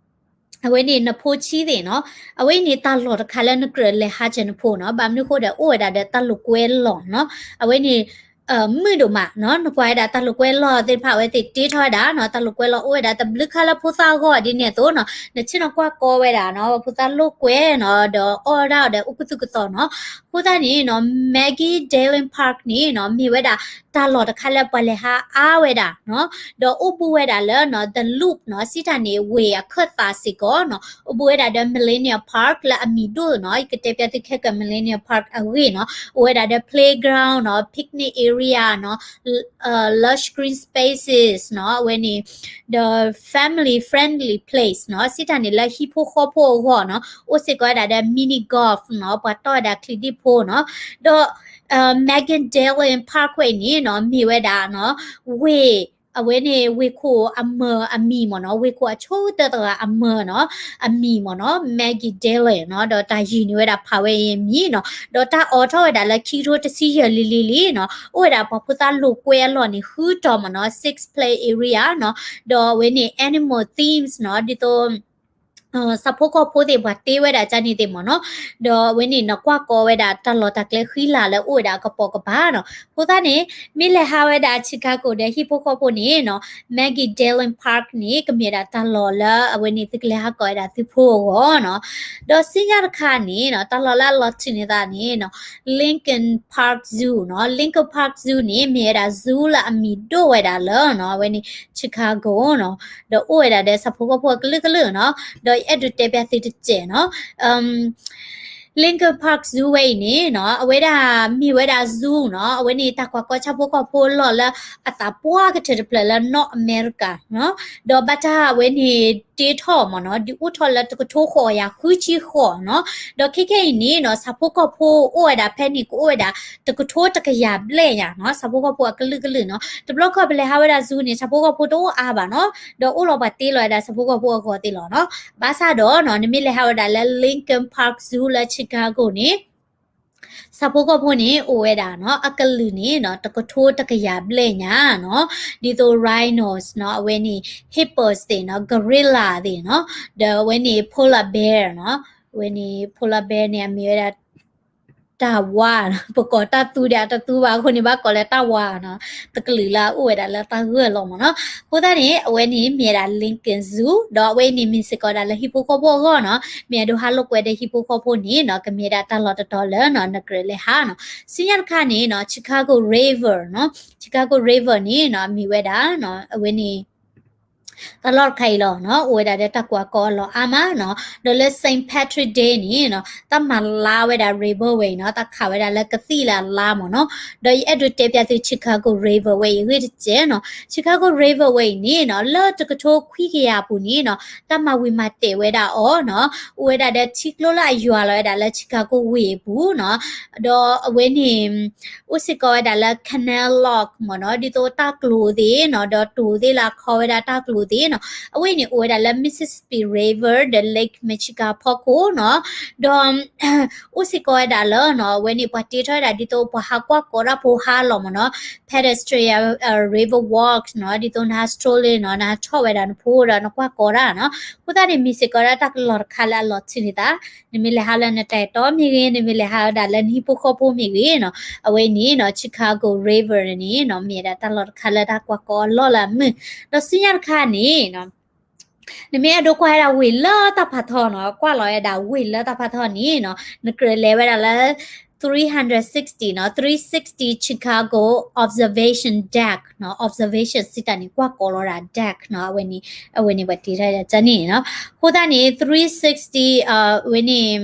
အဝဲန့ၣ်နဖိဆံးသ့ၣ်နီၤ အဝဲအံၤန့ၣ်တၢ်လီၢ်တခါလၢနကြၢးလဲၤဟးစၢၤနဖိနီၤ ဘၣ်မနုၤဃိဒီးအိၣ်ဝဲဒၣ်ဒီးတၢ်လိာ်ကွဲလီၢ်နီၤ အဝဲန့ၣ် မုာ်ဒိၣ်မးနီၤ နကွၢ်ဝဲဒၣ်တၢ်လိာ်ကွဲလီၢ်သ့ၣ်တဖၣ် အဝဲသ့ၣ်တ့ထီၣ်ဝဲဒၣ်နီၤ တၢ်လိာ်ကွဲလီၢ်အိၣ်ဝဲဒၣ်တဘျုးခါလၢဖိသၣ်အဂီၢ်ဒ်န့ၣ်အသိးနီၤ နဆ့ၣ်နီၤကွၢ်ကီဝဲဒၣ်နီၤ ဖိသၣ်လိာ်ကွဲနီၤ ဒီးအီၣ်ဝဲဒၣ်အီၤဒီးအိၣ်ကသုၣ်ကသီၣ်နီၤ အဃိသတးန့ၣ်နီၤ Maggie Dalen Park န့ၣ်နီၤ မ့ၢ်ဝဲဒၣ်တၢ်လီၢ်တခါလၢပှၤလဲၤဟးအါဝဲဒၣ်နီၤ ဒီးအိၣ်ဘူးဝဲဒၣ်လၢနီၤ The Loop နီၤ စံးတၢ်န့ၣ် ဝ့ၢ်အခၢၣ်သးစ့ၢ်ကီးနီၤ အိၣ်ဘူးဝဲဒၣ်ဒီး Millennium Park လၢအမံၤဒိၣ်နီၤ ယကတဲပျးသုခဲကၢၣ် Millennium Park အဂ့ၢ်နီၤ အိၣ်ဝဲဒၣ်ဒီး playground နီၤ picnic area နီၤ lush green spaces နီၤ အဝဲန့ၣ် ဒီး family friendly place နီၤ စံးတၢ်န့ၣ် လၢဟံၣ်ဖိဃီဖိအဂီၢ်နီၤ အိၣ်စ့ၢ်ကီးဝဲဒၣ်ဒီး mini golf နီၤ ပှၤတီၢ်ဝဲဒၣ်ချံဒံၣ်ဖိနီၤ ဒီး Maggie Dalen Park ဝဲအံၤန့ၣ်နီၤ မ့ၢ်ဝဲဒၣ်နီၤ ဝ့ၢ် အဝဲန့ၣ် ဝ့ၢ်ခိၣ်အမၢၤအမံၤမ့ၢ်နီၤ ဝ့ၢ်ခိၣ်အဆိကတၢၢ်တဂၤအမၢၤနီၤ အမံၤမ့ၢ်နီၤ Maggie Dalen နီၤ ဒီးတၢ်ယုၢ်န့ၢ်ဝဲဒၣ်ဖးဝဲအံၤအမံၤနီၤ ဒီးတၢ်အိးထီၣ်ဝဲဒၣ်လၢခံကထိတဆံယဲၢ်လံၤလံၤလံၤနီၤ အိၣ်ဝဲဒၣ်ပှၤဖိသၣ်လိာ်ကွဲအလီၢ်န့ၣ် ဃုတီၤမ့ၢ်နီၤ six play area နီၤ ဒီးအဝဲန့ၣ် animal themes နီၤ ဒ်သိး ဆၣ်ဖိကီၢ်ဖိသ့ၣ်ပှၤတ့ဝဲဒၣ်ကန့ၣ်သ့ၣ်မ့ၢ်နီၤ ဒီးအဝဲန့ၣ် နကွၢ်ကီဝဲဒၣ်တၢ်လီၢ်တၢ်ကျဲဃံလၤလၢအိၣ်ဝဲဒၣ်အကပိာ်ကပၤနီၤ အဃိသတးန့ၣ် မ့ၢ်လဲၤဟးဝဲဒၣ် Chicago ဒီးဟံၣ်ဖိဃီဖိန့ၣ်နီၤ Maggie Dalen Park န့ၣ် ကမ့ၢ်ဒၣ်တၢ်လီၢ်လၢအဝဲန့ၣ်သုကလဲၤဟးကီဝဲဒၣ်သုဖိအဂီၢ်နီၤ ဒီးစံၣ်ညီၣ်တခါန့ၣ်နီၤ တၢ်လီၢ်လၢအလီၤထုးန့ၢ်သးန့ၣ်နီၤ Lincoln Park Zoo နီၤ Lincoln Park Zoo န့ၣ် မ့ၢ်ဝဲဒၣ် zoo လၢအမံၤဒိၣ်ဝဲဒၣ်လၢနီၤ အဝဲန့ၣ် Chicago နီၤ ဒီးအိၣ်ဝဲဒၣ်ဒီးဆၣ်ဖိကီၢ်ဖိအကလုာ်ကလုာ်နီၤ ဒီးအဲၣ်ဒိးတဲပျးသုတစဲးနီၤ Lincoln Park Zoo ဝဲအံၤန့ၣ်နီၤ အဝဲဒၣ်မ့ၢ်ဝဲဒၣ် zoo နီၤ အဝဲန့ၣ်တၢ်ကွၢ်ကီဆၣ်ဖိကီၢ်ဖိအလီၢ်လၢအသးပှၢ်ကတၢၢ်တဖျၢၣ်လၢ North America နီၤ ဒီးဘၣ်တၢ်အဝဲန့ၣ်တ့ထီၣ်မ့ၢ်နီၤ ဒုးအိၣ်ထီၣ်လၢတကထိဃိးကယၤဃုဆံဃိးနီၤ ဒီးခဲခဲအံၤန့ၣ်နီၤ ဆၣ်ဖိကီၢ်ဖိအိၣ်ဝဲဒၣ်ဖဲန့ၣ် ကအိၣ်ဝဲဒၣ်တကထိတကယၤဘျဲၣ်ညါနီၤ ဆၣ်ဖိကီၢ်ဖိအကလုာ်ကလုာ်နီၤ တဘျီခီၣ်ပလဲၤဟးဝဲဒၣ် zoo န့ၣ် ဆၣ်ဖိကီၢ်ဖိတအိၣ်အါဘၣ်နီၤ ဒီးအိၣ်လီၤပှၤတ့လီၤဝဲဒၣ်ဆၣ်ဖိကီၢ်ဖိအဂီၢ်သ့ၣ်လီၤနီၤ ဘၣ်ဆၣ်ဒီးနီၤ နမ့ၢ်လဲၤဟးဝဲဒၣ်လၢ Lincoln Park Zoo လၢ Chicago န့ၣ် ဆၣ်ဖိကီၢ်ဖိန့ၣ် အိၣ်ဝဲဒၣ်နီၤ အကလုာ်န့ၣ်နီၤ တကထိတကယၤဘျဲၣ်ညါနီၤ ဒ်သိး rhinos နီၤ အဝဲန့ၣ် hippos သ့ၣ်နီၤ gorilla သ့ၣ်နီၤ ဒီးအဝဲန့ၣ် polar bear နီၤ အဝဲန့ၣ် polar bear န့ၣ် အမ့ၢ်ဝဲဒၣ် တၢ်ဝါနီၤ ပကိးတၢ်သူဒီးအတသူဘၣ်အဃိန့ၣ် ဘၣ်ကိးလၢတၢ်ဝါနီၤ တကလုာ်လၢအအိၣ်ဝဲဒၣ်လၢတၢ်ဂၢၢ်လီၤမ့ၢ်နီၤ အဃိသတးန့ၣ် အဝဲန့ၣ်မ့ၢ်ဝဲဒၣ် Lincoln Zoo ဒီးအဝဲအံၤန့ၣ်မ့ၢ်စ့ၢ်ကီးဝဲဒၣ်လၢဟံၣ်ဖိဃီဖိအဂီၢ်နီၤ မ့ၢ်အဒိဟးလိာ်ကွဲဒီးဟံၣ်ဖိဃီဖိန့ၣ်နီၤ ကမ့ၢ်ဝဲဒၣ်တၢ်လီၢ်တတီၤလၢနီၤ နကြၢးလဲၤဟးနီၤ ဆူညါတခါန့ၣ်နီၤ Chicago River နီၤ Chicago River န့ၣ်နီၤ အမ့ၢ်ဝဲဒၣ် အဝဲန့ၣ် တၢ်လီၢ်တခါအံၤလီၤနီၤ အိၣ်ဝဲဒၣ်ဒီးတၢ်ကွၢ်ကီအလီၢ်အါမးနီၤ ဒီးလၢ Saint Patrick Day န့ၣ်နီၤ တၢ်မၤလါဝဲဒၣ် river ဝဲအံၤနီၤ တၢ်ခးဝဲဒၣ်လၢကသံၣ်လၢအလါမ့ၢ်နီၤ ဒီးယအဲၣ်ဒိးတဲပၠးသု Chicago River ဝဲအံၤအဂ့ၢ်တစဲးနီၤ Chicago River ဝဲအံၤန့ၣ်နီၤ လၢတကထိခွံကယၤအပူၤန့ၣ်နီၤ တၢ်မၤဝံၤမၤတဲာ်ဝဲဒၣ်အီၤနီၤ အိၣ်ဝဲဒၣ်ဒီးထံကျိလၢအယွၤလီၤဝဲဒၣ်လၢ Chicago ဝ့ၢ်အပူၤနီၤ ဒီးအဝဲန့ၣ် အိၣ်စ့ၢ်ကီးဝဲဒၣ်လၢ canal lock မ့ၢ်နီၤ ဒ်သိးတၢ်ကျိၤသ့ၣ်နီၤ ဒီးတိၤသ့ၣ်လၢအခီဝဲဒၣ်တၢ်ကျိၤသ့ၣ်နီၤ အဝဲအံၤန့ၣ် အိၣ်ဝဲဒၣ်လၢ Mississippi River ဒီး Lake Michigan ဖီခိၣ်နီၤ ဒီး အိၣ်စ့ၢ်ကီးဝဲဒၣ်လၢနီၤ အဝဲန့ၣ် ပှၤတ့ထီၣ်ဝဲဒၣ်ဒ်သိးပှၤဟးကွၢ်ကီတၢ်ဖိဟါလီၤမ့ၢ်နီၤ pedestrian river walks နီၤ ဒ်သိးနဟး stroll နီၤ နဟးထီၣ်ဝဲဒၣ်နဖိဒီးနကွၢ်ကီတၢ်နီၤ အဃိသတးန့ၣ် မ့ၢ်စ့ၢ်ကီးဒၣ်တၢ်လီၢ်တခါလၢအလီၤဆံးန့ၢ်သး နမ့ၢ်လဲၤဟးလၢနတၢ်အဲၣ်တီမ့ၢ်ဂ့ၤ နမ့ၢ်လဲၤဟးဝဲဒၣ်လၢနဟံၣ်ဖိဃီဖိမ့ၢ်ဂ့ၤနီၤ အဝဲန့ၣ်နီၤ Chicago River န့ၣ်နီၤ မ့ၢ်ဝဲဒၣ်တၢ်လီၢ်တခါလၢတၢ်ကွၢ်ကီအလီၢ်လၢအမုာ် ဒီးဆူညါတခါန့ၣ်နီၤ နမ့ၢ်အဲၣ်ဒိးကွၢ်ဝဲဒၣ်ဝ့ၢ်လၢတၢ်ဖးထီနီၤ ကွၢ်လီၤဝဲဒၣ်ဝ့ၢ်လၢတၢ်ဖးထီန့ၣ်နီၤ နကြၢးလဲၤဝဲဒၣ်လၢ three hundred sixty နီၤ three sixty Chicago observation deck နီၤ observation center န့ၣ် ကွၢ်ကီလီၤဒၣ် deck နီၤ အဝဲန့ၣ် အဝဲန့ၣ်ပှၤတ့ထီၣ်ဒၣ်ကန့ၣ်နီၤ အဃိသတးန့ၣ် three sixty အဝဲန့ၣ်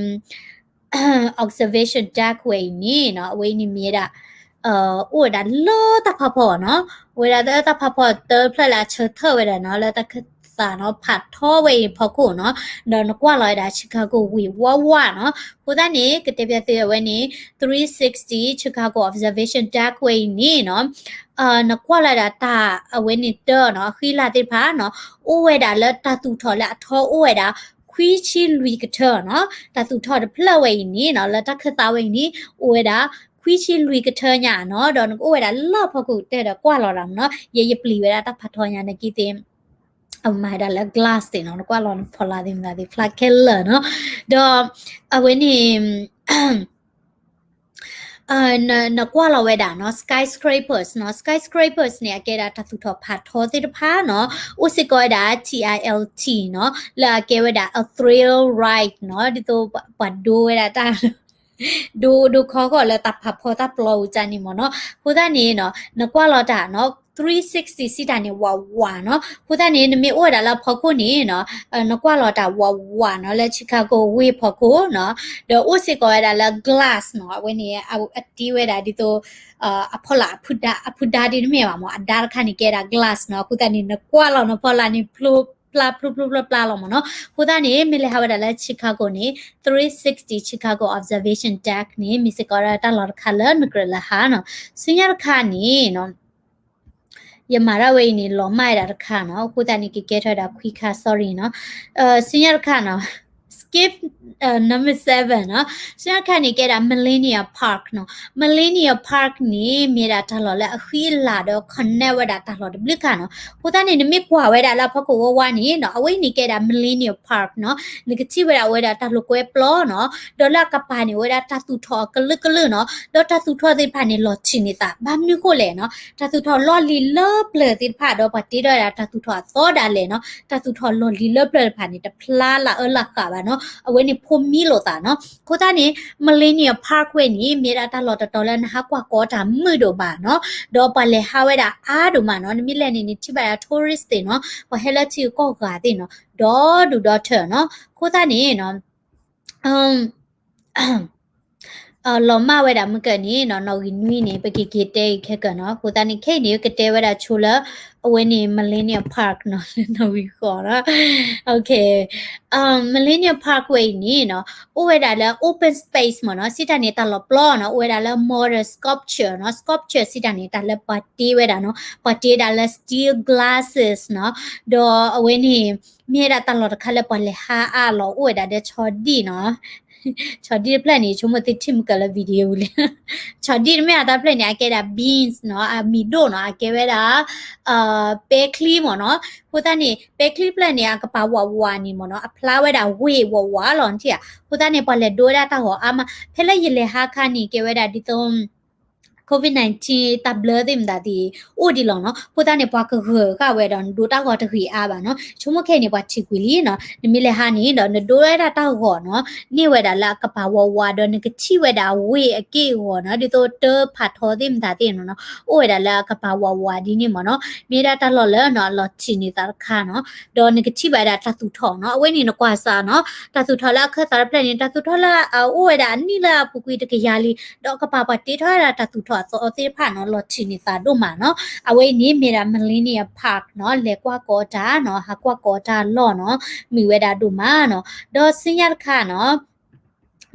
observation deck ဝဲအံၤန့ၣ်နီၤ အဝဲအံၤန့ၣ်မ့ၢ်ဝဲဒၣ် အိၣ်ဝဲဒၣ်လၢတၢ်ဖးဖီနီၤ အိၣ်ဝဲဒၣ်လၢတၢ်ဖးဖီတဖျၢၣ်လၢအဆၢထၢၣ်ဝဲဒၣ်နီၤ လၢတၢ်ခၢၣ်သးနီၤ ဖးထီဝဲအံၤဖီခိၣ်နီၤ ဒီးနကွၢ်လီၤဝဲဒၣ် Chicago ဝ့ၢ်ဝးဝးနီၤ အဃိသတးန့ၣ် ကတဲပၠးသုအဝဲန့ၣ် three sixty Chicago observation deck ဝဲအံၤန့ၣ်နီၤ နကွၢ်လီၤဒၣ်တၢ်အဝဲန့ၣ်တၢ်နီၤ အဃံအလၤသ့ၣ်တဖၣ်နီၤ အိၣ်ဝဲဒၣ်လၢတၢ်သူၣ်ထီၣ်လၢအထီအိၣ်ဝဲဒၣ် ခွံဆံလွံၢ်ကထၢနီၤ တၢ်သူၣ်ထီၣ်တဖျၢၣ်ဝဲအံၤန့ၣ်နီၤ လၢတၢ်ခၢၣ်သးဝဲအံၤန့ၣ် အိၣ်ဝဲဒၣ် ခွံဆံလွံၢ်ကထၢညါနီၤ ဒီးနကအိၣ်ဝဲဒၣ်လၢဖီခိၣ်ကတၢၢ်ဒီးကွၢ်လီၤတၢ်မ့ၢ်နီၤ ယဲယပျံၤဝဲဒၣ်တၢ်ဖးထီညါနာ်က့သ့ၣ် အမၤဒၣ်လၢ glass သ့ၣ်နီၤ နကွၢ်လီၤနဖီလာ်သ့ၣ်မနုၤသ့ၣ် ဖျါခဲလၢာ်နီၤ ဒီး အဝဲန့ၣ် နကွၢ်လီၤဝဲဒၣ်နီၤ skyscrapers နီၤ skyscrapers န့ၣ် အကဲဒၣ်တၢ်သူၣ်ထီၣ်ဖးထီသ့ၣ်တဖၣ်နီၤ အိၣ်စ့ၢ်ကီးဝဲဒၣ် tilt နီၤ လၢအကဲဝဲဒၣ် a thrill ride နီၤ ဒ်သိးပှၤဒိဝဲဒၣ်တၢ် ဒိဒိခီဃီလၢတၢ်ဖးဖီတၢ်ပျီအူကန့ၣ်မ့ၢ်နီၤ အဃိသတးန့ၣ်နီၤ နကွၢ်လီၤတၢ်နီၤ three sixty စံးတၢ်န့ၣ် ဝးဝးနီၤ အဃိသတးန့ၣ် နမ့ၢ်အိၣ်ဝဲဒၣ်လၢဖီခိၣ်န့ၣ်နီၤ နကွၢ်လီၤတၢ်ဝးဝးနီၤ လၢ Chicago ဝ့ၢ်ဖီခိၣ်နီၤ ဒီးအိၣ်စ့ၢ်ကီးဝဲဒၣ်လၢ glass နီၤ အဝဲန့ၣ် အတ့ဝဲဒၣ်ဒ်သိး အဖီလာ်အဖုဒါ အဖုဒါဒ်တမ့ၢ်ဘၣ်မ့ၢ် အဒါတခါန့ၣ်ကဲဒၣ် glass နီၤ အဃိသတးန့ၣ် နကွၢ်လီၤနဖီလာ်န့ၣ် ဖျါဖျါဖျါဖျါလီၤမ့ၢ်နီၤ အဃိသတးန့ၣ် မ့ၢ်လဲၤဟးဝဲဒၣ်လၢ Chicago န့ၣ် three sixty Chicago observation deck န့ၣ် မ့ၢ်စ့ၢ်ကီးဒၣ်တၢ်လီၢ်တခါလၢနကြၢးလၢဟးနီၤ ဆူညါတခါန့ၣ်နီၤ ယမၤတၢ်ဝဲအံၤန့ၣ် လီၤမၢ်ဝဲဒၣ်တခါနီၤ အဃိသတးန့ၣ် ကကဲထီၣ်ဝဲဒၣ်ခွံခါ sorry နီၤ ဆူညါတခါနီၤ skip number seven နီၤ ဆူညါတခါန့ၣ် ကဲဒၣ် Millennium Park နီၤ Millennium Park န့ၣ် မ့ၢ်ဒၣ်တၢ်လီၢ်လၢအဃံအလၤဒီး connect ဝဲဒၣ်တၢ်လီၢ်တဘျုးခါနီၤ အဃိသတးန့ၣ် နမ့ၢ်ကွၢ်ဝဲဒၣ်လၢအဖီခိၣ်ဝါဝါန့ၣ်နီၤ အဝဲအံၤန့ၣ်ကဲဒၣ် Millennium Park နီၤ နကထံၣ်ဝဲဒၣ်အဝဲဒၣ်တၢ်လိာ်ကွဲပျီနီၤ ဒီးလၢအကပၤန့ၣ် အိၣ်ဝဲဒၣ်တၢ်သူၣ်ထီၣ်အကလုာ်ကလုာ်နီၤ ဒီးတၢ်သူၣ်ထီၣ်သ့ၣ်တဖၣ်န့ၣ် လီၤဆံးန့ၢ်သး ဘၣ်မနုၤဃိလဲၣ်နီၤ တၢ်သူၣ်ထီၣ်လီၢ်လံၤလၢပျၢၤသ့ၣ်တဖၣ် ဒီးပှၤတ့ထီၣ်ဝဲဒၣ်တၢ်သူၣ်ထီၣ်အသီဒၣ်လဲာ်နီၤ တၢ်သူၣ်ထီၣ်လီၢ်လံၤလၢပျၢၤတဖၣ်န့ၣ် တဖျါလၢအအၢလၢဃာ်ဘၣ်နီၤ အဝဲန့ၣ်ဖိမံလိာ်သးနီၤ အဃိသတးန့ၣ် Millennium Park ဝဲန့ၣ် မ့ၢ်ဒၣ်တၢ်လီၢ်တတီၤလၢနဟးကွၢ်ကီတၢ်မုာ်ဒိၣ်ဘၣ်နီၤ ဒီးပှၤလဲၤဟးဝဲဒၣ်အါဒိၣ်မးနီၤ နမ့ၢ်လဲၤန့ၣ်န့ၣ် ထံၣ်ဘၣ်ဒၣ် tourist သ့ၣ်နီၤ ပှၤဟဲလၢထံဂုၤကီၢ်ဂၤသ့ၣ်နီၤ ဒီဒူၣ်ဒီထၢနီၤ အဃိသတးန့ၣ်နီၤ လီၤမၢ်ဝဲဒၣ်မုၢ်ကၢၢ်န့ၣ်နီၤ နီၣ်ဂံၢ်နွံန့ၣ် ပကက့ၤတဲအံၤခဲကၢၢ်နီၤ. အဃိသတးန့ၣ် ခဲအံၤန့ၣ် ကတဲဝဲဒၣ်ဆိလၢ အဝဲန့ၣ် Millennium Park နီၤ လၢနီၣ်ဂံၢ်ဃိးနီၤ. Millennium Park ဝဲအံၤန့ၣ်နီၤ အိၣ်ဝဲဒၣ်လၢ open space မ့ၢ်နီၤ စံးတၢ်န့ၣ် တၢ်လီၤပျီနီၤ အိၣ်ဝဲဒၣ်လၢ modern sculpture နီၤ sculpture စံးတၢ်န့ၣ် တၢ်လၢပှၤတ့ဝဲဒၣ်နီၤ ပှၤတ့ဒၣ်လၢ steel glasses နီၤ ဒီးအဝဲန့ၣ် မ့ၢ်ဝဲဒၣ်တၢ်လီၢ်တခါလၢပှၤလဲၤဟးအါလီၤ အိၣ်ဝဲဒၣ်ဒီးဆီဒံၣ်နီၤ ဆီဒံၣ်တဖျၢၣ်န့ၣ် ဆိကမိၣ်သုထံၣ်မုၢ်ကၢၢ်လၢ video လံ ဆီဒံၣ်တမ့ၢ်အတၢ်ဖျၢၣ်န့ၣ် အကဲဒၣ် beans နီၤ အမံၤဒိၣ်နီၤ အကဲဝဲဒၣ် ပဲချံမ့ၢ်နီၤ. အဃိသတးန့ၣ် ပဲချံတဖျၢၣ်န့ၣ် အကပၤဝးဝးန့ၣ်မ့ၢ်နီၤ အဖျါဝဲဒၣ်ဝ့ၢ်ဝးဝးလီၤ နထံၣ်ဧါ. အဃိသတးန့ၣ် ပှၤလဲၤဒိဝဲဒၣ်တၢ်ဂီၤအါမး ဖဲလၢယလဲၤဟးခါန့ၣ် ကဲဝဲဒၣ်ဒ်သိး COVID nineteen တၢ်ဘျၢသ့ၣ်မတၤသ့ၣ် အိၣ်ဒံးလီၤနီၤ. အဃိသတးန့ၣ် ပှၤကဂၢၢ်ဃာ်ဝဲဒီး နဒိတၢ်ဂီၤတဂ့ၤအါဘၣ်နီၤ. ဆိကမိၣ်ခဲအံၤန့ၣ် ပှၤထံၣ်ကွံာ်လံနီၤ. နမ့ၢ်လဲၤဟးန့ၣ်ဒီး နဒိဝဲဒၣ်တၢ်ဂီၤနီၤ န့ၢ်ဝဲဒၣ်လၢအကပၤဝးဝးဒီး နကထံၣ်ဝဲဒၣ်ဝ့ၢ်အက့ၢ်အဂီၤနီၤ ဒ်သိးတၢ်ဖးထီသ့ၣ်မတၤသ့ၣ်နီၤ အိၣ်ဝဲဒၣ်လၢအကပၤဝးဝးဒ်န့ၣ်မ့ၢ်နီၤ. မ့ၢ်ဒၣ်တၢ်လီၢ်လၢနီၤ အလီၤထံးန့ၢ်သးတခါနီၤ. ဒီးနကထံၣ်ဘၣ်ဝဲဒၣ်တၢ်သူၣ်ထီၣ်နီၤ. အဝဲန့ၣ်နကွၢ်စးနီၤ တၢ်သူၣ်ထီၣ်လၢအခၢၣ်သးတဖျၢၣ်န့ၣ် တၢ်သူၣ်ထီၣ်လၢအအိၣ်ဝဲဒၣ်အနံၣ်လၢအပူၤကွံာ်တကယၤလံ ဒီးအကပၤပှၤတ့ထီၣ်ဝဲဒၣ်တၢ်သူၣ်ထီၣ်အသီသ့ၣ်တဖၣ်နီၤ လီၤထံးန့ၢ်သးဒိၣ်မးနီၤ. အဝဲအံၤန့ၣ်မ့ၢ်ဒၣ် Millennium Park နီၤ လဲၤကွၢ်ကီတၢ်နီၤ ဟးကွၢ်ကီတၢ်လီၢ်နီၤ မုာ်ဝဲဒၣ်ဒိၣ်မးနီၤ. ဒီးဆူညါတခါနီၤ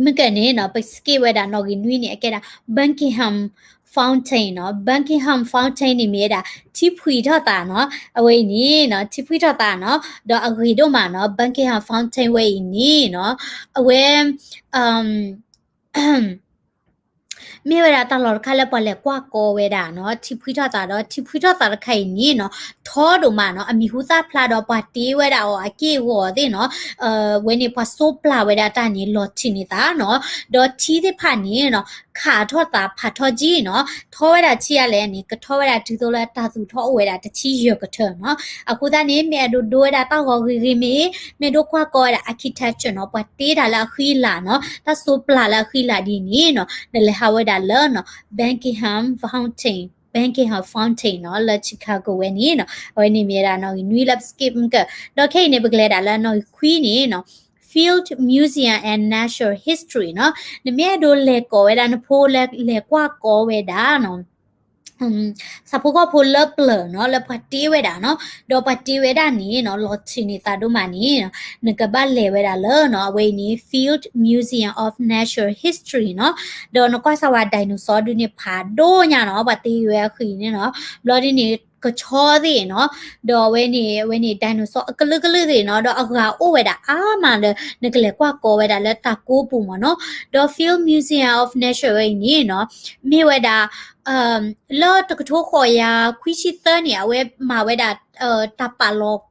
မုၢ်ကၢၢ်န့ၣ်နီၤ ပ skip ဝဲဒၣ်နီၣ်ဂံၢ်နွံန့ၣ် အကဲဒၣ် Buckingham Fountain နီၤ. Buckingham Fountain န့ၣ်မ့ၢ်ဝဲဒၣ် ထံဖှံထီၣ်သးနီၤ. အဝဲအံၤန့ၣ်နီၤ ထံဖှံထီၣ်သးနီၤ ဒီးအဂ့ၤဒိၣ်မးနီၤ Buckingham Fountain ဝဲအံၤန့ၣ်နီၤ အဝဲ မ့ၢ်ဝဲဒၣ်တၢ်လီၢ်တခါလၢပှၤလဲၤကွၢ်ကီဝဲဒၣ်နီၤ ထံဖှံထီၣ်သးဒီး ထံဖှံထီၣ်သးတခါအံၤန့ၣ်နီၤ ထီဒိၣ်မးနီၤ အမံၤဟူသၣ်ဖျါဒီးပှၤတ့ဝဲဒၣ်အီၤအက့ၢ်အဂီၤသ့ၣ်နီၤ ဝဲန့ၣ်ပှၤစိပျၢ်ဝဲဒၣ်တၢ်န့ၣ် လီၤထံးန့ၢ်သးနီၤ ဒီးထံသ့ၣ်တဖၣ်န့ၣ်နီၤ ခးထီၣ်သးဖးထီကံနီၤ ထီဝဲဒၣ်ထံအါလဲၣ်န့ၣ် ကထီဝဲဒၣ်တုၤသိးလၢတၢ်သူၣ်ထီၣ်အိၣ်ဝဲဒၣ်တဆံယဲၢ်ကထၢနီၤ အဃိသတးန့ၣ် မ့ၢ်အဲၣ်ဒိးဒိဝဲဒၣ်တၢ်ဂီၤဂ့ၤဂ့ၤမ့ၢ်ဂ့ၤ မ့ၢ်ဒိကွၢ်ကီဝဲဒၣ် architecture နီၤ ပှၤတ့တၢ်လၢအဃံအလၤနီၤ တၢ်စိပျၢ်လၢအဃံအလၤဒ်န့ၣ်နီၤ နလဲၤဟးဝဲဒၣ်လၢနီၤ Buckingham Fountain Buckingham Fountain နီၤ လၢ Chicago ဝဲန့ၣ်နီၤ အဝဲန့ၣ်မ့ၢ်ဝဲဒၣ်နီၣ်ဂံၢ်နွံလၢပ skip မုၢ်ကၢၢ် ဒီးခဲအံၤန့ၣ် ပကလဲၤဒၣ်လၢနီၣ်ဂံၢ်ခွံန့ၣ်နီၤ Field Museum and Natural History နီၤ နမ့ၢ်အဲၣ်ဒိးလဲၤကီးဝဲဒၣ်နဖိလၢလဲၤကွၢ်ကီဝဲဒၣ်နီၤ ဆၣ်ဖိကီၢ်ဖိလၢပျၢၤနီၤ လၢပှၤတ့ဝဲဒၣ်နီၤ ဒီးပှၤတ့ဝဲဒၣ်န့ၣ်နီၤ လီၤထံးန့ၢ်သးဒိၣ်မးန့ၣ်နီၤ နကဘၣ်လဲၤဝဲဒၣ်လၢနီၤ အဝဲအံၤန့ၣ် Field Museum of Natural History နီၤ ဒီးနကွၢ်စၢ်ဝဲ dinosaur ဒုးန့ၣ်ဖးဒိၣ်ညါနီၤ ပှၤတ့ဝဲအဃံန့ၣ်နီၤ ဘျီဒ်န့ၣ် ကဆီသ့ၣ်နီၤ ဒီးအဝဲန့ၣ် အဝဲန့ၣ် dinosaur အကလုာ်ကလုာ်သ့ၣ်နီၤ ဒီးအဂၤအိၣ်ဝဲဒၣ်အါမးလၢ နကလဲၤကွၢ်ကီဝဲဒၣ်လၢတၢ်ကိးပူၤမ့ၢ်နီၤ ဒီး Field Museum of Nature ဝဲအံၤန့ၣ်နီၤ မ့ၢ်ဝဲဒၣ် လၢတကထိဃိးယၤခွံဆံသၢန့ၣ် အဝဲမၤဝဲဒၣ် တၢ်ပာ်လီၤ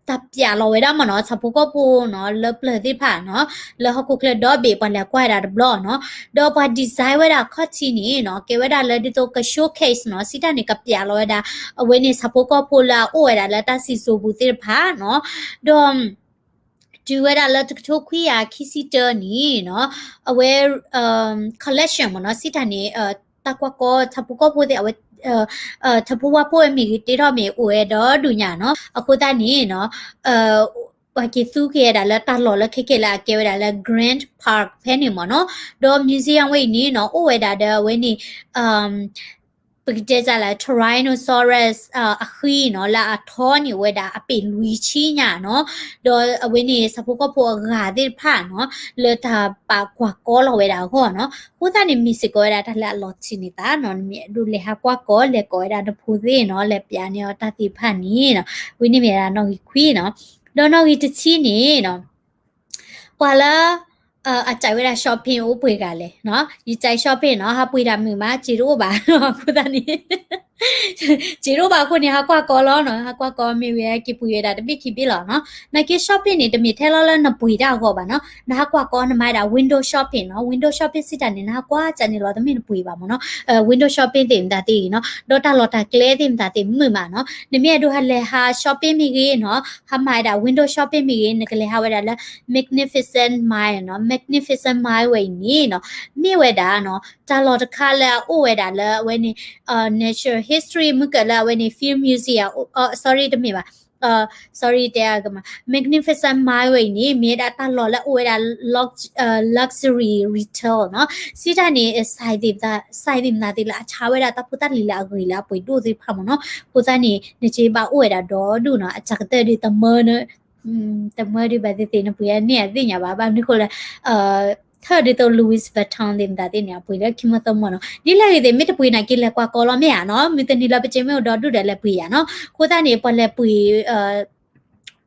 တၢ်ပျးလီၤဝဲဒၣ်မ့ၢ်နီၤ ဆၣ်ဖိကီၢ်ဖိနီၤ လၢပျၢၤသ့ၣ်တဖၣ်နီၤ လၢဟီၣ်ခိၣ်ချၢဒီဘ့ၣ်ပှၤလဲၤကွၢ်ဝဲဒၣ်တဘျီနီၤ ဒီးပှၤ design ဝဲဒၣ်ခီၣ်ထံးန့ၣ်နီၤ ကဲဝဲဒၣ်လၢဒ်သိးက showcase နီၤ စံးတၢ်န့ၣ် ကပျးလီၤဝဲဒၣ် အဝဲန့ၣ်ဆၣ်ဖိကီၢ်ဖိလၢအအိၣ်ဝဲဒၣ်လၢတၢ်စံၣ်စိၤပူၤသ့ၣ်တဖၣ်နီၤ ဒီး တုၤဝဲဒၣ်လၢတကထိခွံကယၤခံဆံတၢန့ၣ်နီၤ အဝဲ collection မ့ၢ်နီၤ စံးတၢ်န့ၣ် တၢ်ကွၢ်ကီ ဆၣ်ဖိကီၢ်ဖိသ့ၣ် အဝဲ ဆၣ်ဖိဝါဖိဝဲမ့ၢ်ဂ့ၤ တ့ထီၣ်မ့ၢ်အိၣ်ဝဲဒီဒူၣ်ညါနီၤ အဃိသတးန့ၣ်နီၤ ပှၤက့ၤသူက့ၤဝဲဒၣ်လၢတၢ်လီၢ်လၢခဲကဲလၢအကဲဝဲဒၣ်လၢ Grant Park ဖဲန့ၣ်မ့ၢ်နီၤ ဒီး museum ဝဲအံၤန့ၣ်နီၤ အိၣ်ဝဲဒၣ်ဒီးအဝဲန့ၣ် ပကတဲစ့ၢ်လၢ Tyrannosaurus အဃံနီၤ လၢအထီန့ၢ်ဝဲဒၣ်အပ့ၢ်လွံၢ်ဆံညါနီၤ ဒီးအဝဲန့ၣ် ဆၣ်ဖိကီၢ်ဖိအဂၤသ့ၣ်တဖၣ်နီၤ လၢတၢ်ပာ်ကွၢ်ကီလီၤဝဲဒၣ်အဂီၢ်နီၤ အဃိသတးန့ၣ် မ့ၢ်စ့ၢ်ကီးဝဲဒၣ်တၢ်လၢအလီၤထံးန့ၢ်သးနီၤ နမ့ၢ်အဲၣ်ဒိးလဲၤဟးကွၢ်ကီ လဲၤကီးဝဲဒၣ်နဖိသ့ၣ်နီၤ လဲၤပျးန့ၢ်အီၤတၢ်သ့ၣ်တဖၣ်န့ၣ်နီၤ ဝဲန့ၣ်မ့ၢ်ဒၣ်နီၣ်ဂံၢ်ခွံနီၤ ဒီးနီၣ်ဂံၢ်တဆံန့ၣ်နီၤ ပှၤလၢ အကြိုက်ဝဲဒၣ် shopping အိၣ်ပှဲၤဂၤလဲၣ်နီၤ ယကြိုက် shopping နီၤ ဟးပှ့ၤတၢ်မုာ်မး စ့တအိၣ်ဘၣ်နီၤ အဃိသတးန့ၣ် စ့တအိၣ်ဘၣ်အဃိန့ၣ် ဟးကွၢ်ကီလီၤနီၤ ဟးကွၢ်ကီမ့ၢ်ဝဲက့ၤပှ့ၤဝဲဒၣ်တဘ့ၣ်ခံဘ့ၣ်လီၤနီၤ နာ်က့ shopping န့ၣ် တမ့ၢ်ထဲလီၤလၢနပှ့ၤတၢ်အဂီၢ်ဘၣ်နီၤ နဟးကွၢ်ကီ နမၤဝဲဒၣ် window shopping နီၤ window shopping စံးတၢ်န့ၣ် နဟးကွၢ်ကၢန့ၣ်လီၤ တမ့ၢ်နပှ့ၤဘၣ်မ့ၢ်နီၤ window shopping သ့ၣ်မတၤသ့ၣ်ဂ့ၤနီၤ ဒီးတၢ်လီၢ်တၢ်ကျဲသ့ၣ်မတၤသ့ၣ်မုာ်မးနီၤ နမ့ၢ်အဲၣ်ဒိးဟးလဲၤဟး shopping မ့ၢ်ဂ့ၤနီၤ ဟးမၤဝဲဒၣ် window shopping မ့ၢ်ဂ့ၤ နကလဲၤဟးဝဲဒၣ်လၢ Magnificent Mile နီၤ Magnificent Mile ဝဲအံၤန့ၣ်နီၤ မ့ၢ်ဝဲဒၣ်နီၤ တၢ်လီၢ်တခါလၢအအိၣ်ဝဲဒၣ်လၢအဝဲန့ၣ် natural history မုၢ်ကၢၢ်လၢအဝဲန့ၣ် Field Museum အ sorry တမ့ၢ်ဘၣ် sorry တဲအကမး Magnificent Mile ဝဲအံၤန့ၣ် မ့ၢ်ဝဲဒၣ်တၢ်လီၢ်လၢအအိၣ်ဝဲဒၣ် luxury retail နီၤ, စံးတၢ်န့ၣ် စဲးသ့ၣ်မနုၤသ့ၣ်လၢအဆါဝဲဒၣ်တၢ်ဖိတၢ်လံၤလၢအဂ့ၤလၢအပှ့ၤဒိၣ်သ့ၣ်တဖၣ်မ့ၢ်နီၤ, အဃိသတးန့ၣ် နကဘၣ်အိၣ်ဝဲဒၣ်ဒီဒူၣ်နီၤ, အစှၤကတၢၢ်ဒုးတမၢ တမၢဒုးဘၣ်သ့ၣ်သ့ၣ် နပှ့ၤအန့ၢ်အသ့ၣ်ညါဘၣ်, ဘၣ်မနုၤဃိလဲၣ် ထၢၣ်ဒ်သိး Louis Vuitton သ့ၣ်မတၤသ့ၣ်န့ၣ် အပှ့ၤလၢခံမၢသၢမၢနီၤ, ဒ်လဲၣ်ဂ့ၤသ့ၣ် မ့ၢ်တပှ့ၤနာ်က့လဲၤကွၢ်ကီလီၤမ့ၢ်ဧါနီၤ, မုၢ်တနံၤလၢပစ့မ့ၢ်အိၣ်ဒီဒူၣ်ဒီးလဲၤပှ့ၤယၤနီၤ, အဃိသတးန့ၣ် ပှၤလဲၤပှ့ၤ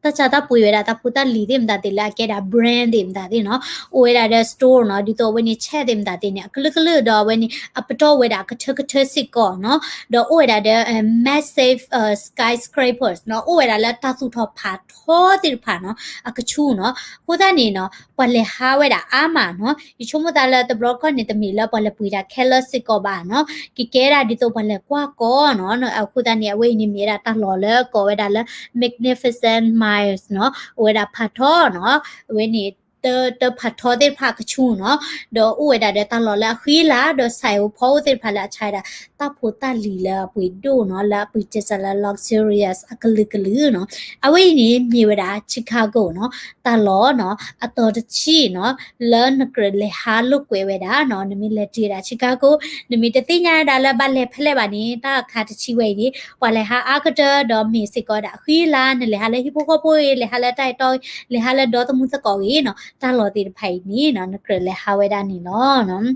တၢ်ဆါတၢ်ပှ့ၤဝဲဒၣ်တၢ်ဖိတၢ်လံၤသ့ၣ်မတၤသ့ၣ်လၢအကဲဒၣ် brand သ့ၣ်မတၤသ့ၣ်နီၤ, အိၣ်ဝဲဒၣ်ဒီး store နီၤ, ဒ်သိးအဝဲန့ၣ် check သ့ၣ်မတၤသ့ၣ်န့ၣ် အကလုာ်ကလုာ်ဒီးအဝဲန့ၣ် အပတီၢ်ဝဲဒၣ်ကထၢကထၢစ့ၢ်ကီးနီၤ, ဒီးအိၣ်ဝဲဒၣ်ဒီး massive skyscrapers နီၤ, အိၣ်ဝဲဒၣ်လၢတၢ်သူၣ်ထီၣ်ဖးထီသ့ၣ်တဖၣ်နီၤ, အကဆူၣ်နီၤ, အဃိသတးန့ၣ်နီၤ ပှၤလဲၤဟးဝဲဒၣ်အါမးနီၤ, ယဆိကမိၣ်သးလၢတဘျီခီန့ၣ် တမ့ၢ်လၢပှၤလဲၤပှ့ၤတၢ်ခဲလၢာ်စ့ၢ်ကီးဘၣ်နီၤ, ကကဲဒၣ်ဒ်သိးပှၤလဲၤကွၢ်ကီနီၤ, အဃိသတးန့ၣ် အဝဲအံၤန့ၣ်မ့ၢ်ဝဲဒၣ်တၢ်လီၢ်လၢကိးဝဲဒၣ်လၢ Magnificent Miles နီၤ, အိၣ်ဝဲဒၣ်ဖးထီနီၤ, အဝဲန့ၣ် တၢ်ဖးထီသ့ၣ်တဖၣ်အကဆူၣ်နီၤ, ဒီးအိၣ်ဝဲဒၣ်ဒီးတၢ်လီၢ်လၢအဃံလၤ ဒီးဆဲးဖိအအိၣ်သ့ၣ်တဖၣ်လၢအဆါဝဲဒၣ် တၢ်ဖိတၢ်လံၤလၢအပှ့ၤဒိၣ်နီၤ, လၢအပှ့ၤတဲစးလၢ luxurious အကလုာ်ကလုာ်နီၤ, အဝဲအံၤန့ၣ်မ့ၢ်ဝဲဒၣ် Chicago နီၤ, တၢ်လီၢ်နီၤ, အတီၤတဆံနီၤ, လၢနကြၢးလဲၤဟးလိာ်ကွဲဝဲဒၣ်နီၤ, နမ့ၢ်လဲၤတုၤဝဲဒၣ် Chicago နမ့ၢ်တသ့ၣ်ညါဝဲဒၣ်လၢဘၣ်လဲၤဖဲလဲၣ်ဘၣ်န့ၣ် တၢ်အခါတဆံဝဲအံၤန့ၣ် ပှၤလဲၤဟးအါကတၢၢ်ဒီးမ့ၢ်စ့ၢ်ကီးဒၣ်အဃံလၤ, နလဲၤဟးလၢဟံၣ်ဖိဃီဖိဂ့ၤ, လဲၤဟးလၢတၢ်အဲၣ်တီဂ့ၤ, လဲၤဟးလၢဒီသမူသကိးဂ့ၤနီၤ, တၢ်လီၢ်သ့ၣ်တဖၣ်အံၤန့ၣ်နီၤ, နကြၢးလဲၤဟးဝဲဒၣ်န့ၣ်လီၤ.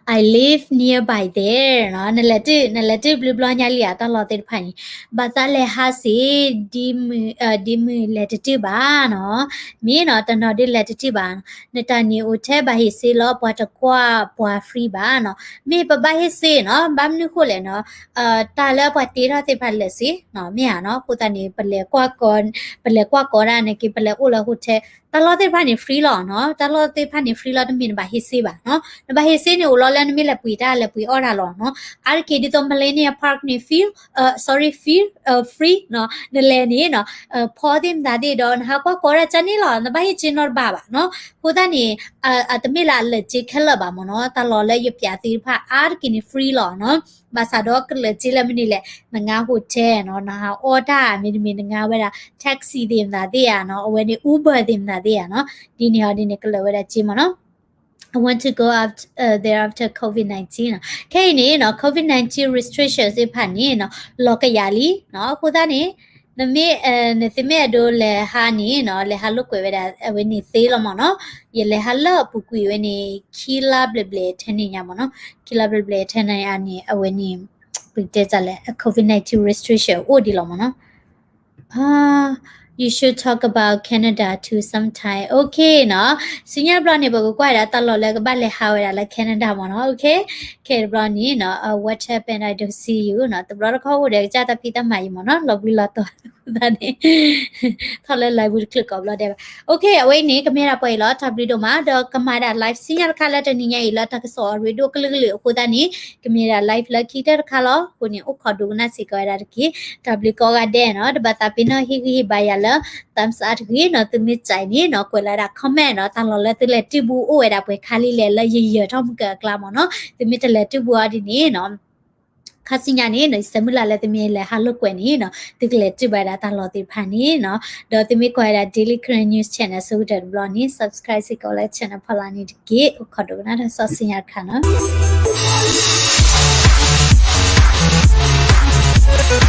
I live nearby there နီၤ, နလဲၤတုၤ နလဲၤတုၤဘျုးဘျီညါလံဧါ တၢ်လီၢ်သ့ၣ်တဖၣ်န့ၣ်, ဘၣ်သးလဲၤဟးစ့ၢ် ဒ်မုၢ် ဒ်မုၢ်လဲၤတတုၤဘၣ်နီၤ, မ့ၢ်နီၤ တနီၤဒ်လဲၤတတုၤဘၣ်နီၤ, နတၢ်န့ၣ်အိၣ်ထဲဘၣ်ဟ့ၣ်စ့လီၤ ပှၤတကွၢ်ပှၤ free ဘၣ်နီၤ, မ့ၢ်ပဘၣ်ဟ့ၣ်စ့နီၤ, ဘၣ်မနုၤဃိလဲၣ်နီၤ, တၢ်လၢပှၤတ့ထီၣ်သ့ၣ်တဖၣ်လၢာ်စ့နီၤ, မ့ၢ်ဧါနီၤ, အဃိသတးန့ၣ် ပလဲၤကွၢ်ကီ ပလဲၤကွၢ်ကီဒၣ်န့ၣ်က့ ပလဲၤအိၣ်လၢ hotel တၢ်လီၢ်သ့ၣ်တဖၣ်န့ၣ် free လီၤနီၤ, တၢ်လီၢ်သ့ၣ်တဖၣ်န့ၣ် free လီၤ, တမ့ၢ်နဘၣ်ဟ့ၣ်စ့ဘၣ်နီၤ, နဘၣ်ဟ့ၣ်စ့န့ၣ် အိၣ်လီၤလၢနမ့ၢ်လဲၤပှ့ၤတၢ်လဲၤပှ့ၤအီၣ်တၢ်လီၤနီၤ, အါတက့ၢ်ဒ်သိး Millennium Park န့ၣ် free, sorry, free, free နီၤ, နလဲၤန့ၣ်နီၤ, ဖီသ့ၣ်မတၤသ့ၣ်ဒီး နဟးကွၢ်ကီဒၣ်ကန့ၣ်လီၤ, နဘၣ်ဟ့ၣ်စ့နီတဘၣ်ဘၣ်နီၤ, အဃိသတးန့ၣ် အတမ့ၢ်လၢအလၢာ်စ့ခဲလၢာ်ဘၣ်မ့ၢ်နီၤ, တၢ်လီၢ်လၢယပျးသ့ၣ်တဖၣ် အါတက့ၢ်န့ၣ် free လီၤနီၤ, ဘၣ်ဆၣ်ဒီးကလၢာ်စ့လၢမနုၤလဲၣ်, နငါ hotel နီၤ, နဟးအီၣ်တၢ် မ့တမ့ၢ်နငါဝဲဒၣ် taxi သ့ၣ်မတၤသ့ၣ်ဧါနီၤ, အဝဲန့ၣ် Uber သ့ၣ်မတၤသ့ၣ်ဧါနီၤ, ဒ်န့ၣ်ဟီဒ်န့ၣ် ကလၢာ်ဝဲဒၣ်စ့မ့ၢ်နီၤ. I want to go out there after covid nineteen နီၤ, ခဲအံၤန့ၣ်နီၤ covid nineteen restriction သ့ၣ်တဖၣ်န့ၣ်နီၤ လီၤကယၤလံနီၤ, အဃိသတးန့ၣ် နမ့ၢ် နသုမ့ၢ်အဲၣ်ဒိးလဲၤဟးန့ၣ်နီၤ လဲၤဟးလိာ်ကွဲဝဲဒၣ် အဝဲန့ၣ်သ့လီၤမ့ၢ်နီၤ, ယလဲၤဟးလၢအပူၤကွံာ်ဝဲန့ၣ် ခံလါဘျဲၣ်ဘျဲၣ်ထဲန့ၣ်ညါမ့ၢ်နီၤ, ခံလါဘျဲၣ်ဘျဲၣ်ထဲန့ၣ်အန့ၣ် အဝဲန့ၣ် ပကတဲတၢ်လဲၣ် covid nineteen restriction အိၣ်ဒံးလီၤမ့ၢ်နီၤ. You should talk about Canada too sometime. Okay နီၤ, ဆူညါတဘျီန့ၣ် ပကကွၢ်ဒၣ်တၢ်လီၢ်လၢကဘၣ်လဲၤဟးဝဲဒၣ်လၢ Canada မ့ၢ်နီၤ. Okay, ခဲတဘျီန့ၣ်နီၤ what happened, I don't see you နီၤ, တဘျီတခီၣ်အိၣ်ဒီးကစၢ်တၢ်ဖံးတၢ်မၤအံၤမ့ၢ်နီၤ, လီၤဘှံးလီၤတီၤသးန့ၣ် ထီၣ်လၢ live တချုးကိးဘျီဒဲးဘၣ်. Okay, အဝဲအံၤန့ၣ် ကမ့ၢ်ဒၣ်ပှၤအံၤလီၤ, တၢ်ဘျုးဒိၣ်မး, ဒီးကမၤဒၣ် live ဆူညါတခါလၢတနံၤညါအံၤလၢတၢ်ကစီၣ်အရ့ဒိၣ်ကလုာ်ကလုာ်အဃိသတးန့ၣ် ကမ့ၢ်ဒၣ် live လၢခံကတၢၢ်တခါလီၤ. အဃိန့ၣ် အိၣ်ခိးဒိကနၣ်စ့ၢ်ကီးဝဲဒၣ်တက့ၢ်. တၢ်ဘျုးကိးဂၤဒဲးနီၤ, ဒီးဘၣ်သးပ့ၤနီၣ်ဟ့ၣ်ဂံၢ်ဟ့ၣ်ဘါယၤလၢ thumbs up တဂ့ၤနီၤ, သုမ့ၢ်စံးန့ၣ်နီၤ ကွဲးလီၤဝဲဒၣ် comment နီၤ, တၢ်လီၢ်လၢသုလဲၤတုၤဘူးအိၣ်ဝဲဒၣ်ပှဲၤခါလံလဲၣ် လၢယယၢၤထီၣ်မုၢ်ကၢအကျါမ့ၢ်နီၤ, သုမ့ၢ်တလဲၤတုၤဘူးအီၤဒ်န့ၣ်နီၤ ခါဆူညါန့ၣ်နီၤ ယဆၢမုၢ်လၢ်လၢသုမ့ၢ်လဲၤဟးလိာ်ကွဲန့ၣ်နီၤ သုကလဲၤတုၤဘၣ်ဝဲဒၣ်တၢ်လီၢ်သ့ၣ်တဖၣ်န့ၣ်နီၤ, ဒီးသုမ့ၢ်ကွၢ်ဝဲဒၣ် Daily Karen News Channel အဆိကတၢၢ်တဘျီန့ၣ် subscribe စ့ၢ်ကီးလၢ channel ဖီလာ်န့ၣ်တက့ၢ်. အိၣ်ခိးဒိကနၣ်တၢ်ကစီၣ်ဆူညါတခါနီၤ.